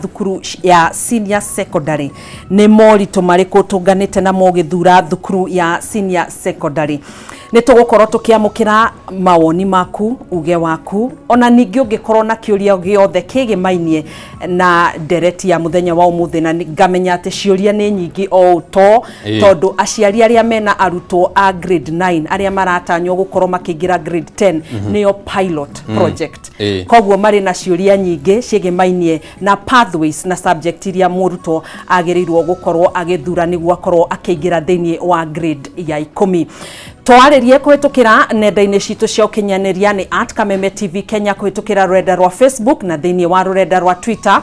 thukuru ya senior secondary. Nĩ moritũ marĩkũ tũnganĩte namo ũgĩthura thukuru ya senior secondary? Nĩ tũgũkorwo tũkĩamũkĩra mawoni maku, uge waku, ona ningĩ ũngĩkorwo na kĩũria gĩothe kĩgĩmainie na ndereti ya mũthenya wa ũmũthĩ, na ngamenya atĩ ciũria nĩ nyingĩ o ũto, tondũ aciari arĩa mena arutwo a grade 9 arĩa maratanywo gũkorwo makĩingĩra grade 10 nĩo pilot project, koguo marĩ na ciũria nyingĩ ciĩgĩmainie na pathways na subject iria mũrutwo agĩrĩirwo gũkorwo agĩthura nĩguo akorwo akĩingĩra thĩinĩ wa grade ya 10. Twarĩrie kũhĩtũkĩra nenda-inĩ citũ cia ũkinyanĩria nĩ at Kameme TV Kenya kũhĩtũkĩra rũrenda rwa Facebook, na thĩinĩ wa rũrenda rwa Twitter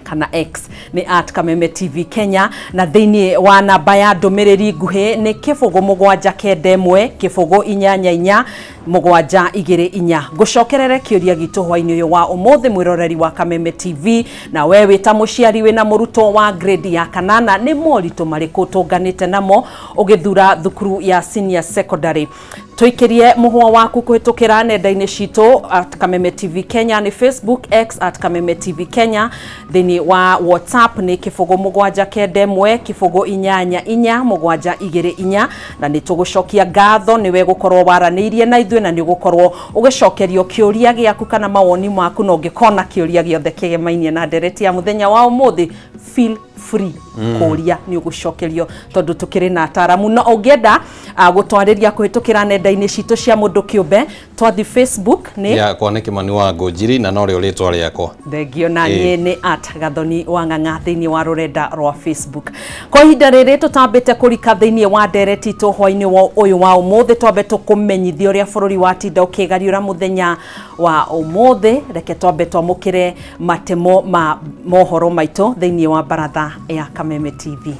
kana X nĩ at Kameme TV Kenya, na thĩinĩ wa namba ya ndũmĩrĩri nguhĩ nĩ 079 1 0 8 4 7 2 4. Ngũcokerere kĩũria gitũ hwainĩ ũyũ wa ũmũthĩ, mwĩroreri wa Kameme TV, na we wĩ ta mũciari wĩna mũrutwo wa grade ya kanana, nĩ moritũ marĩkũ tũnganĩte namo ũgĩthura thukuru ya senior secondary? Tũikĩrie mũhũa waku kũhĩtũkĩra nenda-inĩ citũ at Kameme TV Kenya nĩ Facebook, X at Kameme TV Kenya, thĩinĩ wa WhatsApp nĩ 079 1 0 8 4 7 2 4. Na nĩ tũgũcokia ngatho nĩwe gũkorwo waranĩirie na ithuĩ, na nĩ ũgũkorwo ũgĩcokerio kĩũria gĩaku kana mawoni maku. Na ũngĩkona kĩũria gĩothe kĩgemainie na ndereti ya mũthenya wa ũmũthĩ, feel free kũria, nĩ ũgũcokerio tondũ tũkĩrĩ na ataramu. Na ũngĩenda gũtwarĩria kũhĩtũkĩra nenda-inĩ citũ cia mũndũ kĩũmbe, twathi Facebook nĩ Yakwa nĩ Kĩmani wa Ngũnjiri, na norĩo rĩtwa rĩakwa. Thengio. Na niĩ nĩ at Gathoni wa Ng'ang'a thĩinĩ wa rũrenda rwa Facebook. Kwa ihinda rĩrĩ tũtambĩte kũrika thĩinĩ wa ndereti itũ hwainĩ wa ũyũ wa ũmũthĩ, twambe tũkũmenyithia ũrĩa bũrũri watinda ũkĩgariũra mũthenya wa ũmũthĩ. Reke twambe twamũkĩre matemo ma mohoro maitũ thĩinĩ wa baratha ya Kameme TV.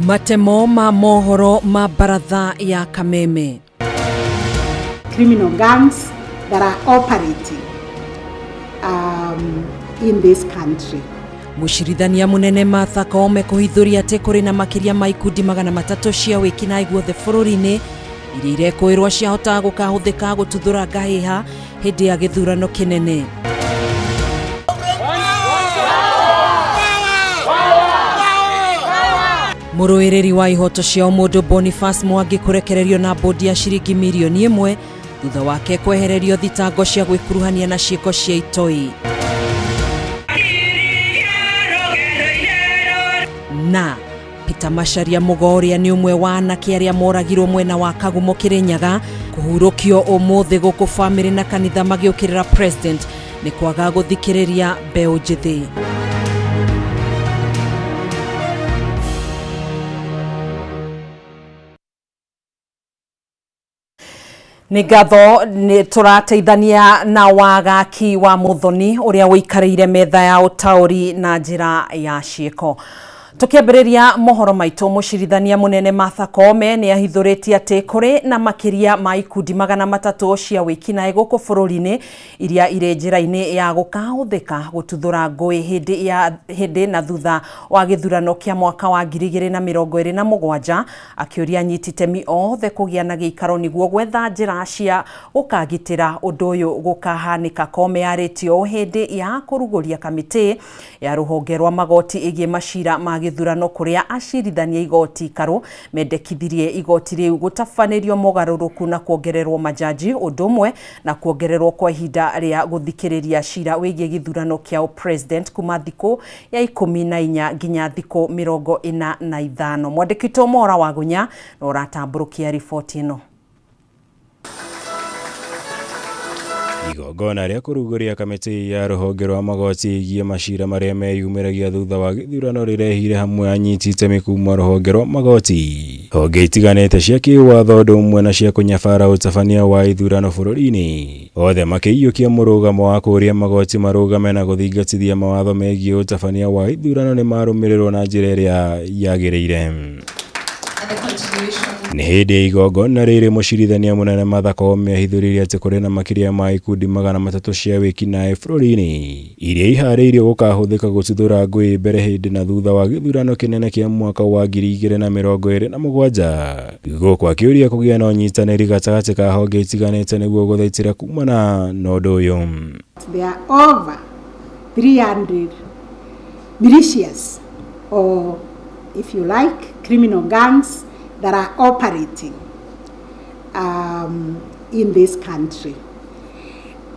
Matemo ma mohoro ma baratha ya Kameme. Criminal gangs that are operating in this country. Mũcirithania mũnene Martha Koome kũhithũria atĩ kũrĩ na makĩria ma ikundi 300 cia wĩkinaĩ guothe bũrũri-inĩ iria irekũĩrwo ciahotaga gũkahũthĩka gũtuthũra ngahĩha hĩndĩ ya gĩthurano kĩnene. Mũrũĩrĩri wa ihoto cia ũmũndũ Boniface Mwangi kũrekererio na bũndi ya ciringi mirioni 1 thutha wake kwehererio thitango cia gwĩkuruhania na ciĩko cia itoi. Na Peter Macharia Mũgo ũrĩa nĩ ũmwe wa anake arĩa moragirwo mwena wa Kagumo Kĩrĩnyaga kũhurũkio ũmũthĩ, gũkũ bamĩrĩ na kanitha magĩũkĩrĩra president nĩ kwaga gũthikĩrĩria mbeũ njĩthĩ. Nĩ ngatho nĩ tũrateithania na wagaki wa Muthoni ũrĩa ũikarĩire metha ya ũtaũri na njĩra ya ciĩko. Tũkĩambĩrĩria mohoro maitũ, mũcirithania mũnene Martha Koome nĩ ahithũrĩtie atĩ kũrĩ na makĩria ma ikundi 300 cia wĩkinaĩ gũkũ bũrũri-inĩ iria irĩ njĩra-inĩ ya gũkahũthĩka gũtuthũra ngũĩ hĩndĩ ya hĩndĩ na thutha wa gĩthurano kĩa mwaka wa 2027, akĩũria anyiti itemi othe kũgĩa na gĩikaro nĩguo gwetha njĩra cia gũkagitĩra ũndũ ũyũ gũkahanĩka. Koome yarĩtie ũũ hĩndĩ ya kũrugũria kamĩtĩ ya rũhonge rwa magoti ĩgiĩ macira ma gĩthurano, kũrĩa acirithania igoti ikarũ mendekithirie igoti rĩu gũtabanĩrio mogarũrũku na kuongererwo majaji, ũndũ ũmwe na kuongererwo kwa ihinda rĩa gũthikĩrĩria cira wĩgiĩ gĩthurano kĩa president kuma thikũ ya 14 nginya thikũ 45. Mwandĩki witũ Mora Wagunya no ũratambũrũkia riboti ĩno. Igongona rĩa kũrugũria kamĩtĩ ya rũhonge rwa magoti ĩgiĩ macira marĩa meyumĩragia thutha wa gĩthurano rĩrehire hamwe anyiti itemi kuma rũhonge rwa magoti, honge itiganĩte cia kĩwatho, ũndũ ũmwe na cia kũnyabara ũtabania wa ithurano bũrũri-inĩ, othe makĩiyũkia mũrũgamo wa kũũria magoti marũgame na gũthingatithia mawatho megiĩ ũtabania wa ithurano nĩ marũmĩrĩrwo na njĩra ĩrĩa yagĩrĩire. Nĩ hĩndĩ ya igongona rĩrĩ mũcirithania mũnene Martha Koome ahithũrĩirie atĩ kũrĩ na makĩria ma ikundi 300 cia wĩkinaĩ bũrũri-inĩ iria iharĩirio gũkahũthĩka gũtuthũra ngũĩ mbere hĩndĩ na thutha wa gĩthurano kĩnene kĩa mwaka wa 2027 gũkũ akĩũria kũgĩa na ũnyitanĩri gatagatĩ ka honge itiganĩte nĩguo gũthaitĩra kumana na ũndũ ũyũ. There are over 300 militias, or if you like, criminal gangs that are operating in this country.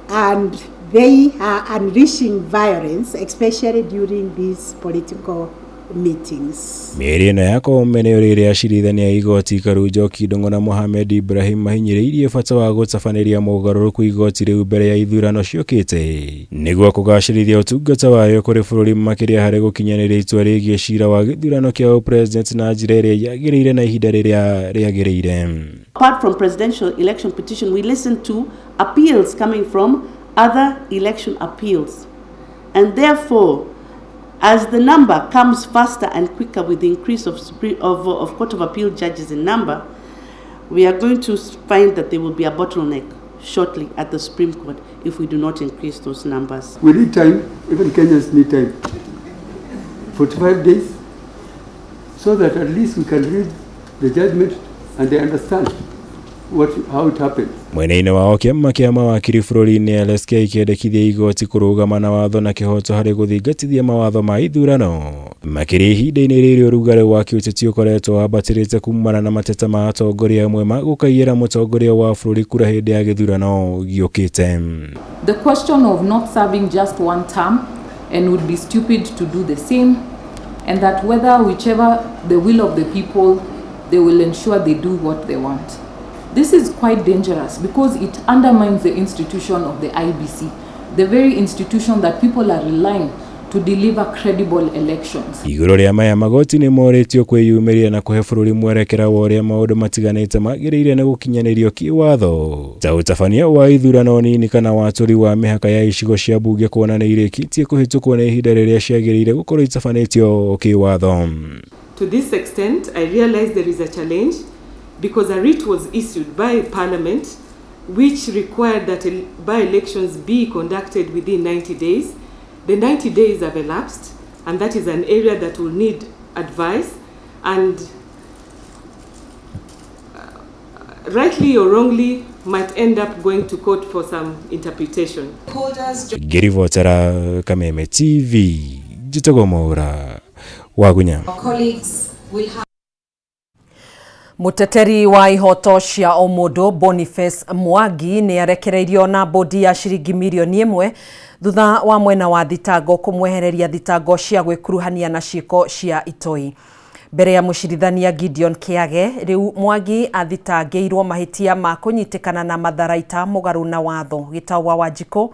And they are unleashing violence, especially during these political meetings. Mĩario ĩno ya Koome nĩyo rĩrĩa acirithania a igoti Karunjoki Ndung'u na Mohamed Ibrahim mahinyĩrĩirie bata wa gũtabanĩria mogarũrũku igoti rĩu mbere ya ithurano ciũkĩte nĩguo kũgacĩrithia ũtungata warĩo kũrĩ bũrũri makĩria harĩ gũkinyanĩria itua rĩgiĩ cira wa gĩthurano kĩa ũpresident na njĩra ĩrĩa yagĩrĩire na ihinda rĩrĩa rĩagĩrĩire. Apart from presidential election petition, we listen to appeals coming from other election appeals, and therefore as the number comes faster and quicker with the increase of Court of Appeal judges in number, we are going to find that there will be a bottleneck shortly at the Supreme Court if we do not increase those numbers. We need time, even Kenyans need time, 45 days, so that at least we can read the judgment and they understand how it happened. Mwena-inĩ wao kĩama kĩa mawakiri bũrũri-inĩ LSK kĩendekithia igoti kũrũgama na watho na kĩhoto harĩ gũthingatithia mawatho ma ithurano makĩria ihinda-inĩ rĩrĩ ũrugarĩ wa kĩũteti ũkoretwo wambatĩrĩte kumana na mateta ma atongoria amwe ma gũkaiyĩra mũtongoria wa bũrũri kura hĩndĩ ya gĩthurano gĩũkĩte. The question of not serving just one term and would be stupid to do the same, and that whether whichever the will of the people, they will ensure they do what they want. This is quite dangerous because it undermines the institution of the IBC, the very institution that people are relying to deliver credible elections. Igũrũ rĩa maya magoti nĩ morĩtio kwĩyumĩria na kũhe bũrũri mwerekera wa ũrĩa maũndũ matiganĩte magĩrĩire nĩ gũkinyanĩrio kĩwatho ta ũtabania wa ithurano nini kana watũri wa mĩhaka ya icigo cia bunge kuona nĩ irĩkĩtie kũhĩtũkwo nĩ ihinda rĩrĩa ciagĩrĩire gũkorwo itabanĩtio kĩwatho. To this extent, I realize there is a challenge because a writ was issued by Parliament which required that by-elections be conducted within 90 days. The 90 days have elapsed, and that is an area that will need advice, and rightly or wrongly might end up going to court for some interpretation. Ngĩribotera Kameme TV, njĩtagwo Mwaura Wagunya. Mũteteri wa ihoto cia ũmũndũ Boniface Mwangi nĩ arekereirio na bodi ya ciringi mirioni 1 thutha wa mwena wa thitango kũmwehereria thitango cia gwĩkuruhania na ciĩko cia itoi. Mbere ya mũcirithania Gideon Kiage, rĩu Mwangi athitangĩirwo mahĩtia ma kũnyitĩkana na matharaita mũgarũ na watho. Gĩtau wa Wanjikũ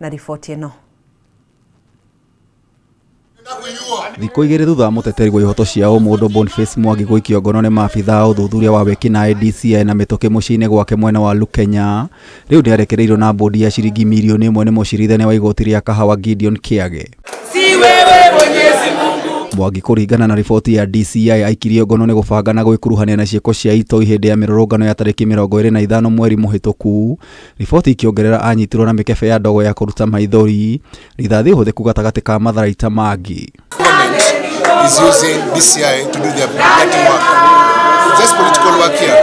na riboti ĩno. Thikũ igĩrĩ thutha wa mũteteri wa ihoto cia ũmũndũ Boniface Mwangi gũikio ngono nĩ maabithaa a ũthuthuria wa wĩkinaĩ DCI na mĩtũkĩ mũciĩ-inĩ gwake mwena wa Lukenya, rĩu nĩarekereirio na bodi ya ciringi mirioni 1 nĩ mũcirithania wa igoti rĩa Kahawa Gideon Kiage. Mwangi kũringana na riboti ya DCI aikirio ngono nĩ gũbanga na gwĩkuruhania na ciĩko cia itoi hĩndĩ ya mĩrũrũngano ya tarĩki 25 mweri mũhĩtũku. Riboti ikĩongerera anyitirwo na mĩkebe ya ndogo ya kũruta maithori, rithathi hũthĩku gatagatĩ ka matharaita mangĩ. Is using DCI to do their dirty work. It's just political work here.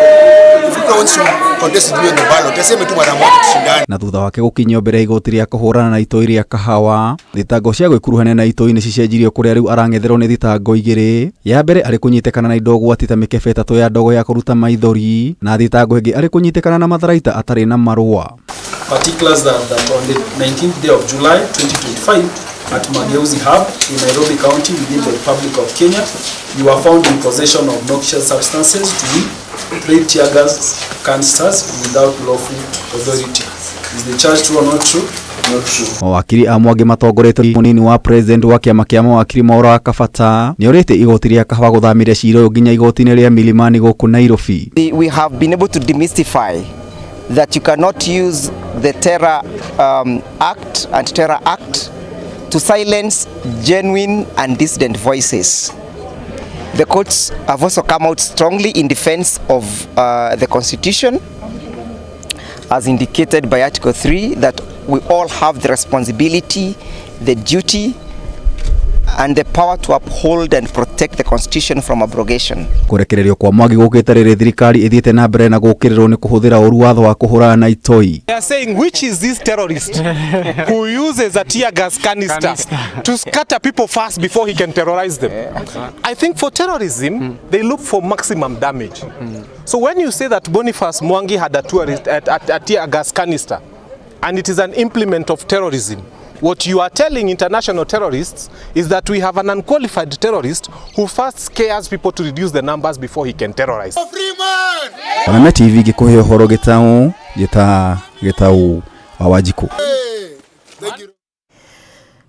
If people want to contest with me on the ballot, aseme tu mara moja tushindane. Na thutha wake gũkinyio mbere igoti rĩa kũhũrana na itoi rĩa Kahawa, thitango cia gwĩkuruhania na itoi nĩ cicenjirio kũrĩa rĩu arang'etherwo nĩ thitango igĩrĩ. Ya mbere arĩ kũnyitĩkana na indo gwati ta mĩkebe 3 ya ndogo ya kũruta maithori, na thitango ĩngĩ arĩ kũnyitĩkana na matharaita atarĩ na marũa. Particulars that on the 19th day of July 2025 at Mageuzi Hub in Nairobi County within the Republic of Kenya, you were found in possession of noxious substances to be 3 tear gas canisters without lawful authority. Is the charge true or not true? Not true. Mawakiri a Mwangi matongoretio mũnini wa president wa kĩama kĩa mawakiri Mwaura wa Kabata nĩorĩtie igoti rĩa Kahawa gũthamĩria cira ũyũ nginya igoti-inĩ rĩa Milimani gũkũ Nairobi. We have been able to demystify that you cannot use the Terror Act, Anti-Terror Act, to silence genuine and dissident voices. The courts have also come out strongly in defense of the Constitution, as indicated by Article 3, that we all have the responsibility, the duty, and the power to uphold and protect the Constitution from abrogation. Kũrekererio kwa Mwangi gũkĩte rĩrĩ thirikari ĩthiĩte na mbere na gũkĩrĩrwo nĩ kũhũthĩra ũru watho wa kũhũrana na itoi. They are saying, which is this terrorist who uses a tear gas canister to scatter people first before he can terrorize them? I think for terrorism, they look for maximum damage. So when you say that Boniface Mwangi had a tear gas canister, and it is an implement of terrorism, what you are telling international terrorists is that we have an unqualified terrorist who first scares people to reduce the numbers before he can terrorize. Kameme TV gĩkũhe ũhoro gĩtaũ gĩta gĩtaũ wa Wanjikũ.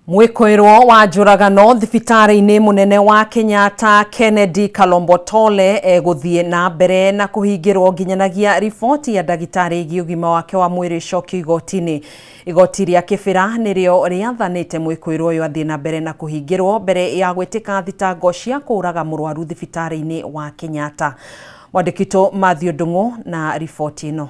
Mwĩkũĩrwo wa njũragano thibitarĩ-inĩ mũnene wa Kenyatta Kennedy Kalombotole egũthiĩ na mbere na kũhingĩrwo nginyanagia riboti ya ndagĩtarĩ ĩgiĩ ũgima wake wa mwĩrĩ ĩcokio igoti-inĩ. Igoti rĩa Kĩbĩra nĩrĩo rĩathanĩte mwĩkũĩrwo ũyũ athiĩ na mbere na kũhingĩrwo mbere ya gwĩtĩka thitango cia kũũraga mũrwaru thibitarĩ-inĩ wa Kenyatta. Mwandĩki witũ Matthew Ndung'u na riboti ĩno.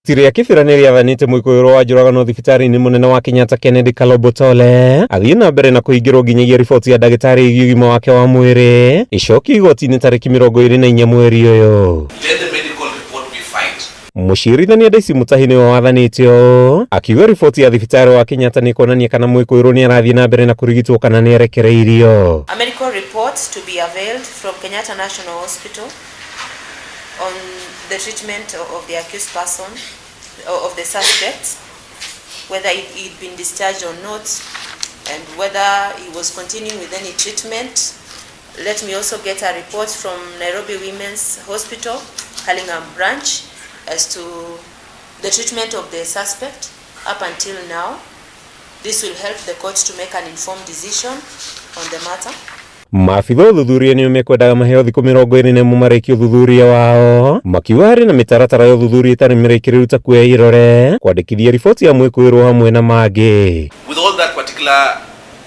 Igoti rĩa Kĩbĩra nĩ rĩathanĩte mwĩkũĩrwo wa njũragano thibitarĩ-inĩ mũnene wa Kenyatta Kennedy Kalobotole athiĩ na mbere na kũhingĩrwo nginyagia riboti ya ndagĩtarĩ ĩgiĩ ũgima wake wa mwĩrĩ ĩcokio igoti-inĩ tarĩki 24 mweri ũyũ. Let the medical report be filed. Mũcirithania Daisy Mutahi nĩwe wathanĩte ũũ akiuga riboti ya thibitarĩ wa Kenyatta nĩ kuonania kana mwĩkũĩrwo nĩ arathiĩ na mbere na kũrigitwo kana nĩ arekereirio. A medical report to be availed from Kenyatta National Hospital on the treatment of the accused person, of the suspect, whether he'd been discharged or not, and whether he was continuing with any treatment. Let me also get a report from Nairobi Women's Hospital, Hurlingham branch, as to the treatment of the suspect up until now. This will help the court to make an informed decision on the matter. Maabitha ũthuthuria nĩo mekwendaga maheo thikũ 21 marĩkie ũthuthuria wao makiuga harĩ na mĩtaratara ya ũthuthuria ĩtarĩ mĩrĩkĩrĩru ta kuoya irore kwandĩkithia riboti ya mwĩkũĩrwo hamwe na mangĩ. With all that particular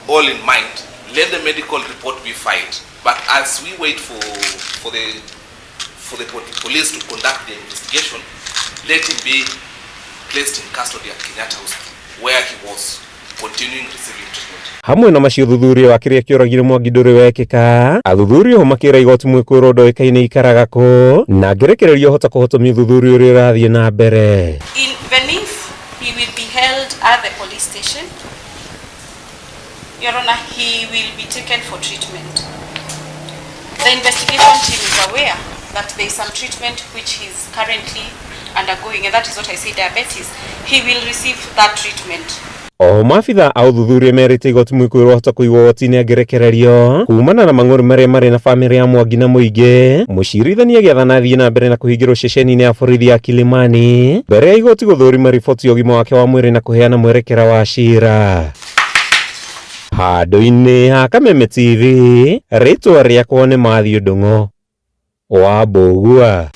all in mind, let the medical report be filed. But as we wait for the police to conduct the investigation, let him be placed in custody at Kenyatta Hospital, where he was continuing receiving treatment. Hamwe na macio ũthuthuria wa kĩrĩa kĩoragire Mwangi ndũrĩ wekĩka athuthuria oho makĩra igoti mwĩkũĩrwo ndoĩkaine ikaraga kũ na ngĩrekererio hota kũhotomia ũthuthuria ũrĩa ũrathiĩ na mbere. Even if he will be held at the police station, Your Honor, he will be taken for treatment. The investigation team is aware that there is some treatment which he is currently undergoing, and that is what I say, diabetes. He will receive that treatment. Oho maabitha a ũthuthuria merĩte igoti mwĩkũĩrwo ahota kũigwo igoti-inĩ angĩrekererio kumana na mang'ũrĩ marĩa marĩ na bamĩrĩ ya Mwangi na mũingĩ. Mũcirithania agĩathana athiĩ na mbere na kũhingĩrwo ceceni-inĩ ya borithi ya Kilimani mbere ya igoti gũthũrima riboti ya ũgima wake wa mwĩrĩ na kũheana mwerekera wa cira. Handũ-inĩ ha Kameme TV, rĩtwa rĩakwa nĩ Matthew Ndung'u wa Mbũgua.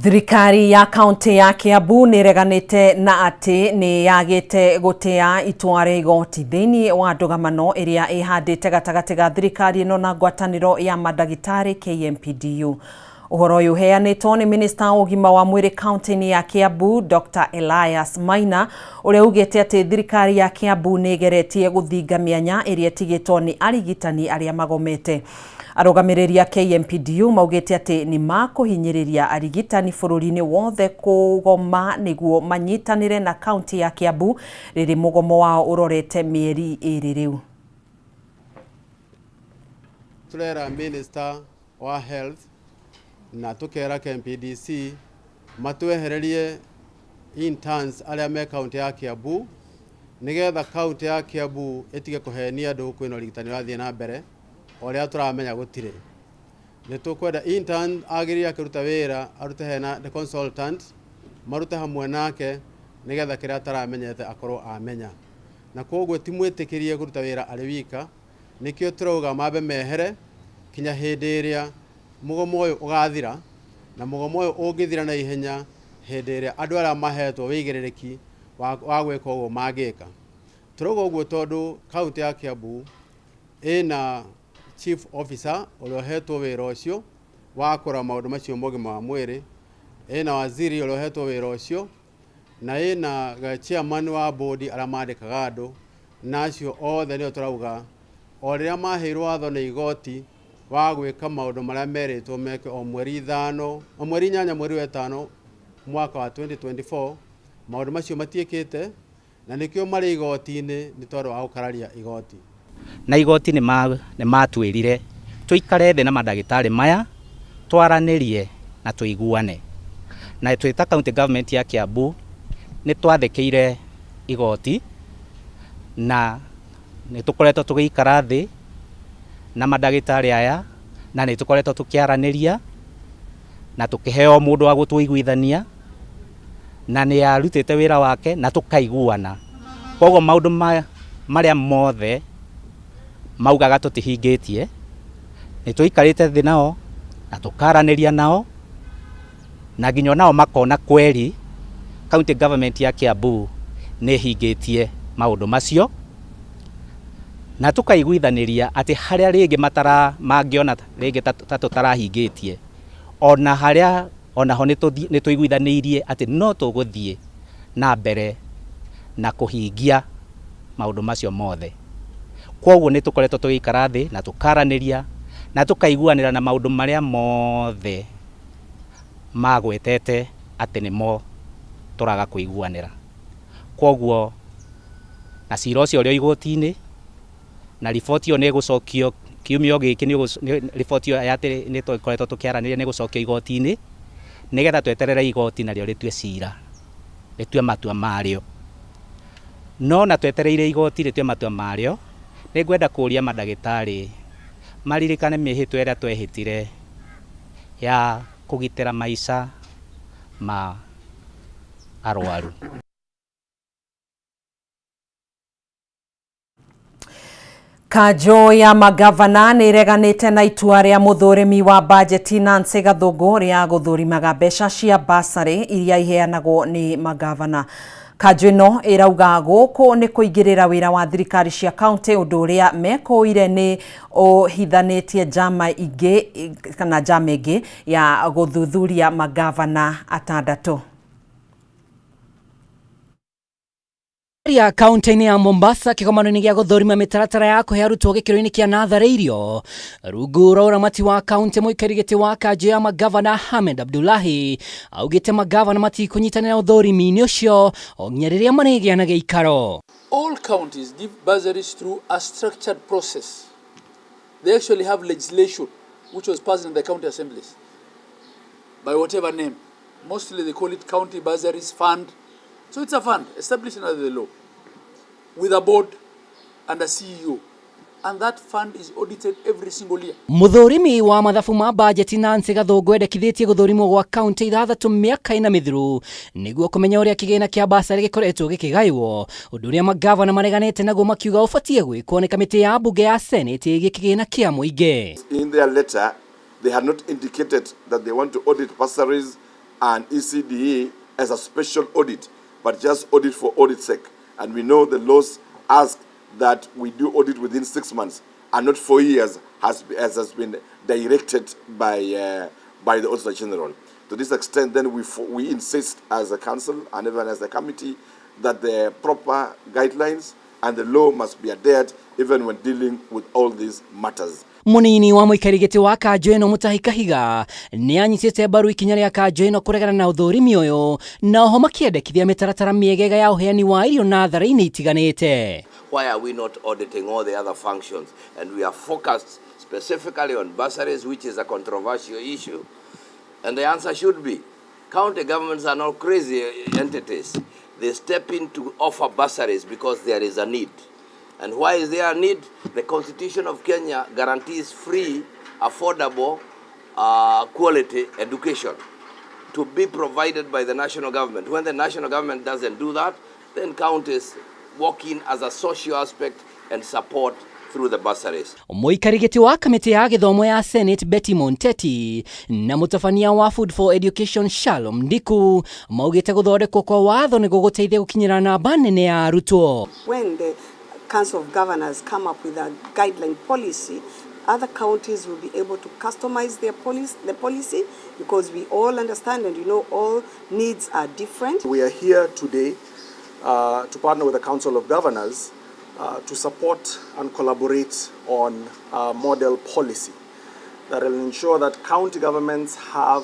Thirikari ya kaunti ya Kiambu nĩ ĩreganĩte na atĩ nĩ yagĩte gũtĩa itua rĩa igoti thĩinĩ wa ndũgamano ĩrĩa ĩhandĩte gatagatĩ ga thirikari ĩno na ngwatanĩro ya mandagĩtarĩ KMPDU. Ũhoro ũyũ ũheanĩtwo nĩ minista wa ũgima wa mwĩrĩ kaunti-inĩ ya Kiambu Dr. Elias Maina ũrĩa ugĩte atĩ thirikari ya Kiambu nĩ ĩgeretie gũthinga mĩanya ĩrĩa ĩtigĩtwo nĩ arigitani arĩa magomete. Arũgamĩrĩri a KMPDU maugĩte atĩ nĩ makũhinyĩrĩria arigitani bũrũri-inĩ wothe kũgoma nĩguo manyitanĩre na kaunti ya Kiambu rĩrĩ mũgomo wao ũrorete mĩeri 2 rĩu. Turera minister wa health na tukera KMPDC matwehererie interns arĩa me kaunti ya Kiambu nigetha kaunti ya Kiambu ĩtige kũhenia andũ kwĩna ũrigitani ũrathiĩ na mbere ũrĩa tũramenya gũtirĩ. Nĩ tũkwenda intern agĩrĩire akĩruta wĩra arute hena the consultant marute hamwe nake nigetha kĩrĩa ataramenyete akorwo amenya, na koguo ti mwĩtĩkĩrie kũruta wĩra arĩ wika. Nĩkĩo tũrauga mambe mehere kinya hĩndĩ ĩrĩa mũgomo ũyũ ũgathira, na mũgomo ũyũ ũngĩthira na ihenya hĩndĩ ĩrĩa andũ arĩa mahetwo wĩigĩrĩrĩki wa gwĩka ũguo mangĩka. Turauga ũguo tondũ kaunti ya Kiambu ĩna chief officer ũrĩa ũhetwo wĩra ũcio wa kũrora maũndũ macio ma ũgima wa mwĩrĩ, ĩna waziri ũrĩa ũhetwo wĩra ũcio, na ĩna chairman wa board arĩa mandĩkaga andũ, na acio othe nĩo tũrauga o rĩrĩa maheirwo watho nĩ igoti wa gwĩka maũndũ marĩa merĩtwo meke o mweri 5 o mweri 8 mweri wa 5 mwaka wa 2024, maũndũ macio matiĩkĩte na nĩkĩo marĩ igoti-inĩ nĩ tondũ wa gũkararia igoti. Na igoti nĩ matwĩrire tũikare thĩ na mandagĩtarĩ maya twaranĩrie na tũiguane, na twĩ ta county government ya Kiambu nĩ twathĩkĩire igoti na nĩ tũkoretwo tũgĩikara thĩ na mandagĩtarĩ aya na nĩ tũkoretwo tũkĩaranĩria na tũkĩheo mũndũ wa gũtũiguithania na nĩ arutĩte wĩra wake na tũkaiguana. Koguo maũndũ marĩa mothe maugaga tũtihingĩtie nĩ tũikarĩte thĩ nao na tũkaranĩria nao na nginya nao makona kweri county government ya Kiambu nĩ ĩhingĩtie maũndũ macio na tũkaiguithanĩria atĩ harĩa rĩngĩ matara mangĩona rĩngĩ ta tũtarahingĩtie ona harĩa onaho nĩ tũiguithanĩirie atĩ no tũgũthiĩ na mbere na kũhingia maũndũ macio mothe. Koguo nĩ tũkoretwo tũgĩikara thĩ na tũkaranĩria na tũkaiguanĩra na maũndũ marĩa mothe magwetete atĩ nĩmo tũraga kũiguanĩra. Koguo na cira ũcio ũrĩ igoti-inĩ na riboti ĩyo nĩ ĩgũcokio kiumia gĩkĩ, nĩ riboti ĩyo ya atĩ nĩ tũkoretwo tũkĩaranĩria nĩ ĩgũcokio igoti-inĩ nĩgetha tweterere igoti narĩo rĩtue cira, rĩtue matua marĩo. No na twetereire igoti rĩtue matua marĩo, nĩ ngwenda kũria mandagĩtarĩ maririkane mĩhĩtwa ĩrĩa twehĩtire ya kũgitĩra maica ma arwaru. Kanjũ ya magavana nĩ ĩreganĩte na itua rĩa mũthũrimi wa bajeti Nancy Gathũngũ rĩa gũthũrimaga mbeca cia basarĩ iria iheanagwo nĩ magavana. Kanjũ ĩno ĩrauga gũkũ nĩ kũingĩrĩra wĩra wa thirikari cia kaunti, ũndũ ũrĩa mekũire nĩ ũhithanĩtie njama ingĩ kana njama ĩngĩ ya gũthuthuria magavana 6. Ya kaunti-inĩ ya Mombasa kĩgomano-inĩ gĩa gũthũrima mĩtaratara ya kũhe arutwo gĩkĩro-inĩ kĩa natharĩ irio rungu rwa ũramati wa kaunti, mũikari gĩtĩ wa kanjũ ya magavana Hamed Abdullahi augĩte magavana matikũnyitanĩra ũthũrimi-inĩ ũcio o nginya rĩrĩa marĩgĩa na gĩikaro. All counties give bursaries through a structured process. They actually have legislation which was passed in the county assemblies by whatever name. Mostly they call it County Bursaries Fund. So it's a fund established under the law with a board and a CEO. And that fund is audited every single year. Mũthũrimi wa mathabu ma bajeti Nancy Gathũngũ endekithĩtie gũthũrimwo gwa kaunti 6 mĩaka 4 mĩthiru nĩguo kũmenya ũrĩa kĩgĩna kĩa basarĩ gĩkoretwo gĩkĩgaywo, ũndũ ũrĩa magavana mareganĩte naguo makiuga ũbatiĩ gwĩkwo nĩ kamĩtĩ ya mbunge ya Senate ĩgiĩ kĩgĩna kĩa mũingĩ. In their letter, they had not indicated that they want to audit bursaries and ECDE as a special audit, but just audit for audit's sake. And we know the laws ask that we do audit within 6 months and not 4 years, as has been directed by the Auditor General. To this extent, then we insist as a council and even as a committee that the proper guidelines and the law must be adhered even when dealing with all these matters. Munini wa mũikari gĩtĩ wa kanjũ ĩno Mutahi Kahiga nĩ anyitĩte mbaru ikinya rĩa kanjũ ĩno kũregana na ũthũrimi ũyũ na oho makĩendekithia mĩtaratara mĩegega ya ũheani wa irio natharĩ-inĩ itiganĩte. Why are we not auditing all the other functions? And we are focused specifically on bursaries, which is a controversial issue. And the answer should be, county governments are not crazy entities. They step in to offer bursaries because there is a need. And why is there a need? The Constitution of Kenya guarantees free, affordable, quality education to be provided by the national government. When the national government doesn't do that, then counties walk in as a social aspect and support through the bursaries. Mũikari gĩtĩ wa kamĩtĩ ya gĩthomo ya Senate Betty Monteti na mũtabania wa Food for Education Shalom Ndiku maugĩte gũthondekwo kwa watho nĩ gũgũteithia gũkinyĩra namba nene ya arutwo. When the Council of Governors come up with a guideline policy, other counties will be able to customize their policy, the policy, because we all understand and you know all needs are different. We are here today to partner with the Council of Governors to support and collaborate on a model policy that will ensure that county governments have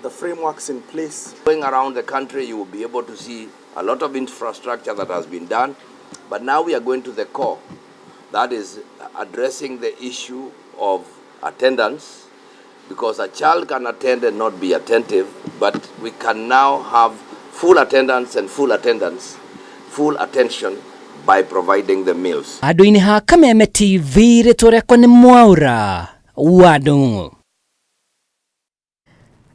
the frameworks in place. Going around the country, you will be able to see a lot of infrastructure that has been done, but now we are going to the core, that is addressing the issue of attendance, because a child can attend and not be attentive, but we can now have full attendance and full attendance, full attention by providing the meals. Andũ-inĩ ha Kameme TV rĩtwa rĩakwa nĩ Mwaura wa Ndung'u.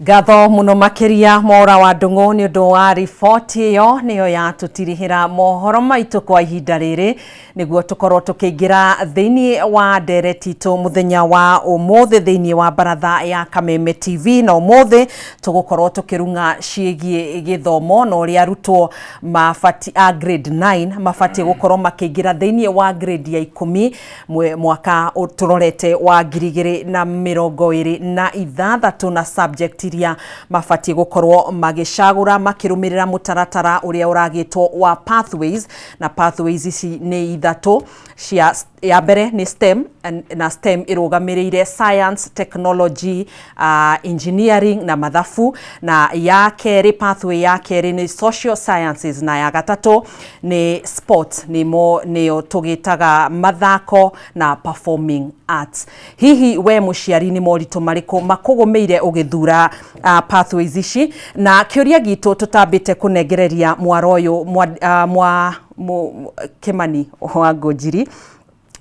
Ngatho muno makiria Mwaura wa Ndung'u ni undu wa riboti iyo niyo yatutirihira mohoro maitu kwa ihinda riri niguo tukorwo tukiingira thiini wa ndereti itu muthenya wa umuthi thiini wa baratha ya Kameme TV. Na umuthi tugukorwo tukirunga ciigie githomo na uria arutwo mabati a grade 9 mabati gukorwo makiingira thiini wa grade ya 10 mwaka turorete wa 2026 na subject iria mabatiĩ gũkorwo magĩcagũra makĩrũmĩrĩra mũtaratara ũrĩa ũragĩtwo wa pathways. Na pathways ici nĩ ithatũ cia ya mbere nĩ STEM, na STEM ĩrũgamĩrĩire science, technology, engineering na mathabu. Na ya kerĩ, pathway ya kerĩ nĩ social sciences, na ya gatatũ nĩ sport, nĩmo nĩyo tũgĩtaga mathako na performing arts. Hihi we mũciari nĩ moritũ marĩkũ makũgũmĩire ũgĩthura pathways ici? Na kĩũria gitũ tũtambĩte kũnengereria mwaro ũyũ mwa Kimani wa Ngũnjiri,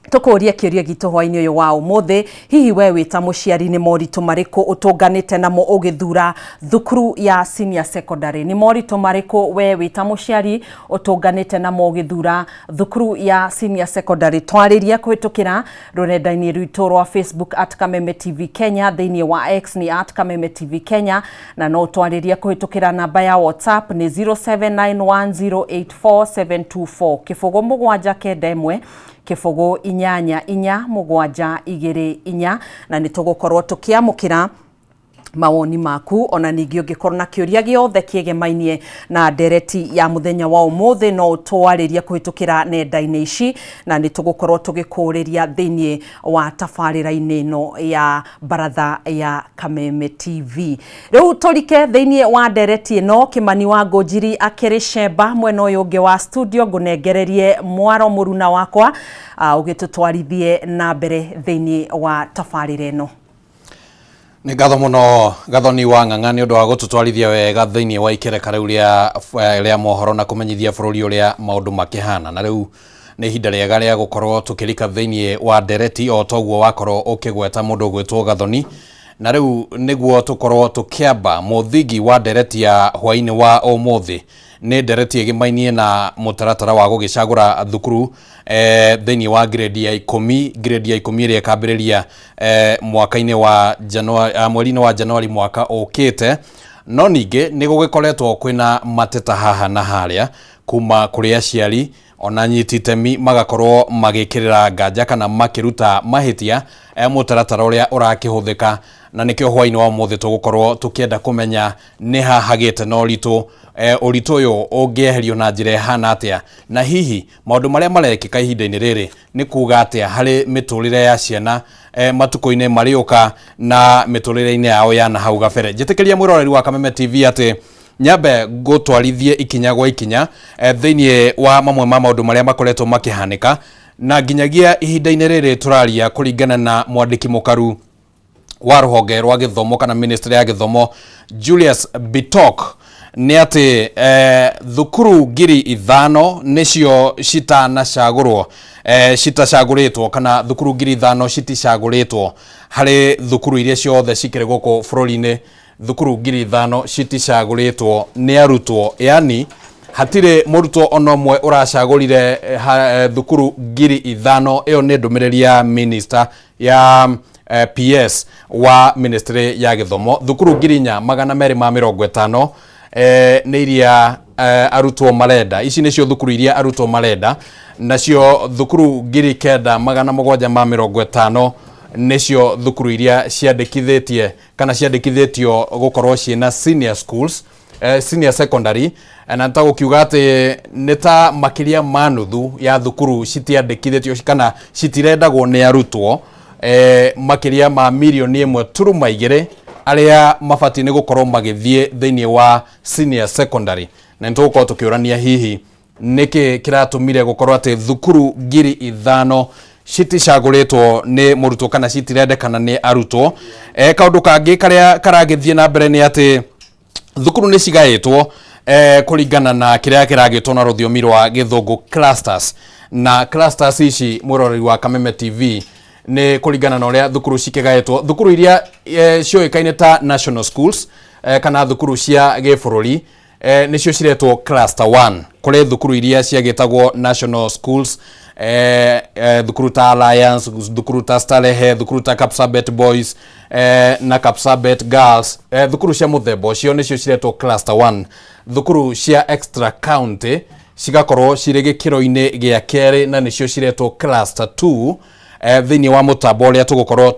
tukurie kiuria gitu hwaini uyu wa umuthi, hihi we wita muciari ni moritu mariku utunganite namo ugithura thukuru ya senior secondary? Ni moritu mariku we wita muciari utunganite namo ugithura thukuru ya senior secondary? Twaririe kuhitukira rurenda-ini rwitu rwa Facebook at Kameme TV Kenya, thiini wa X ni at Kameme TV Kenya, na no twaririe kuhitukira namba ya WhatsApp ni 0791084724 kĩbũgũ 7 9 1 kĩbũgũ 8 4 7 2 4, na nĩ tũgũkorwo tũkĩamũkĩra mawoni maku. Ona ningĩ ũngĩkorwo na kĩũria gĩothe kĩegemainie na ndereti ya mũthenya wa ũmũthĩ no ũtwarĩrie kũhĩtũkĩra nenda-inĩ ici, na nĩ tũgũkorwo tũgĩkũrĩria thĩinĩ wa tabarĩra-inĩ ĩno ya baratha ya Kameme TV. Rĩu tũrike thĩinĩ wa ndereti ĩno. Kimani wa Ngũnjiri akĩrĩ cemba mwena ũyũ ũngĩ wa studio, ngũnengererie mwaro mũruna wakwa ũgĩtũtwarithie na mbere thĩinĩ wa tabarĩra ĩno. Nĩ ngatho mũno Gathoni wa Ng'ang'a nĩ ũndũ wa gũtũtwarithia wega thĩinĩ wa ikereka rĩu rĩa mohoro na kũmenyithia bũrũri ũrĩa maũndũ makĩhana. Na rĩu nĩ ihinda rĩega rĩa gũkorwo tũkĩrika thĩinĩ wa ndereti o toguo wakorwo ũkĩgweta mũndũ ũgwĩtwo Gathoni. Na rĩu nĩguo tũkorwo tũkĩamba mũthingi wa ndereti ya hwainĩ wa ũmũthĩ nĩ ndereti ĩgĩmainie na mũtaratara wa gũgĩcagũra thukuru thĩinĩ wa grade ya 10, grade ya 10 ĩrĩa ĩkambĩrĩria mwaka-inĩ wa Januari, mweri-inĩ wa Januari mwaka ũkĩte. No ningĩ nĩ gũgĩkoretwo kwĩna mateta haha na harĩa kuma kũrĩ aciari ona nyiti itemi magakorwo magĩkĩrĩra nganja kana makĩruta mahĩtia mũtaratara ũrĩa ũrakĩhũthĩka, na nĩkĩo hwainĩ wa ũmũthĩ tũgũkorwo tũkĩenda kũmenya nĩ ha hagĩte na ũritũ, ũritũ ũyũ ũngĩeherio na njĩra ĩhana atĩa, na hihi maũndũ marĩa marekĩka ihinda-inĩ rĩrĩ nĩ kuga atĩa harĩ mĩtũrĩre ya ciana matukũ-inĩ marĩũka na mĩtũrĩre-inĩ yao ya na hau gabere. Njĩtĩkĩria mwĩroreri wa Kameme TV atĩ nyambe ngũtwarithie ikinya gwa ikinya thĩinĩ wa mamwe ma maũndũ marĩa makoretwo makĩhanĩka na nginyagia ihinda-inĩ rĩrĩ tũraria kũringana na mwandĩki mũkaru wa rũhonge rwa gĩthomo kana ministry ya gĩthomo Julius Bitok nĩ atĩ thukuru 5,000 nĩcio citanacagũrwo, citacagũrĩtwo kana thukuru 5,000 citicagũrĩtwo harĩ thukuru iria ciothe cikĩrĩ gũkũ bũrũri-inĩ. Thukuru 5,000 citicagũrĩtwo nĩ arutwo, yani Hatirĩ mũrutwo ona ũmwe ũracagũrire thukuru 5,000. Ĩyo nĩ ndũmĩrĩri ya minister ya PS wa ministry ya gĩthomo. Thukuru 4,250 nĩ iria arutwo marenda. Ici nĩcio thukuru iria arutwo marenda, nacio thukuru 9,750 nĩcio thukuru iria ciandĩkithĩtie kana ciandĩkithĩtio gũkorwo ciĩna senior schools, senior secondary. Na nĩ ta gũkiuga atĩ nĩ ta makĩria ma nuthu ya thukuru citiandĩkithĩtio kana citirendagwo nĩ arutwo makĩria ma 1.2 million arĩa mabatiĩ nĩ gũkorwo magĩthiĩ thĩinĩ wa senior secondary. Na nĩ tũgũkorwo tũkĩũrania hihi nĩkĩ kĩratũmire gũkorwo atĩ thukuru 5,000 citicagũrĩtwo nĩ mũrutwo kana citirendekana nĩ arutwo. Kaũndũ kangĩ karĩa karagĩthiĩ na mbere nĩ atĩ thukuru nĩ cigaĩtwo kũringana na kĩrĩa kĩragĩtwo na rũthiomi rwa gĩthũngũ clusters. Na clusters ici, mwĩroreri wa Kameme TV, nĩ kũringana na ũrĩa thukuru cikĩgaĩtwo. Thukuru iria ciũĩkaine ta national schools kana thukuru cia gĩbũrũri nĩcio ciretwo cluster 1. Kũrĩ thukuru iria ciagĩtagwo national schools, thukuru ta Alliance, thukuru ta Starehe, thukuru ta Kapsabet Boys na Kapsabet Girls, thukuru cia mũthemba ũcio nĩcio ciretwo cluster 1. Thukuru cia extra county cigakorwo cirĩ gĩkĩro-inĩ gĩa kerĩ na nĩcio ciretwo cluster 2 thĩinĩ wa mũtambo ũrĩa tũgũkorwo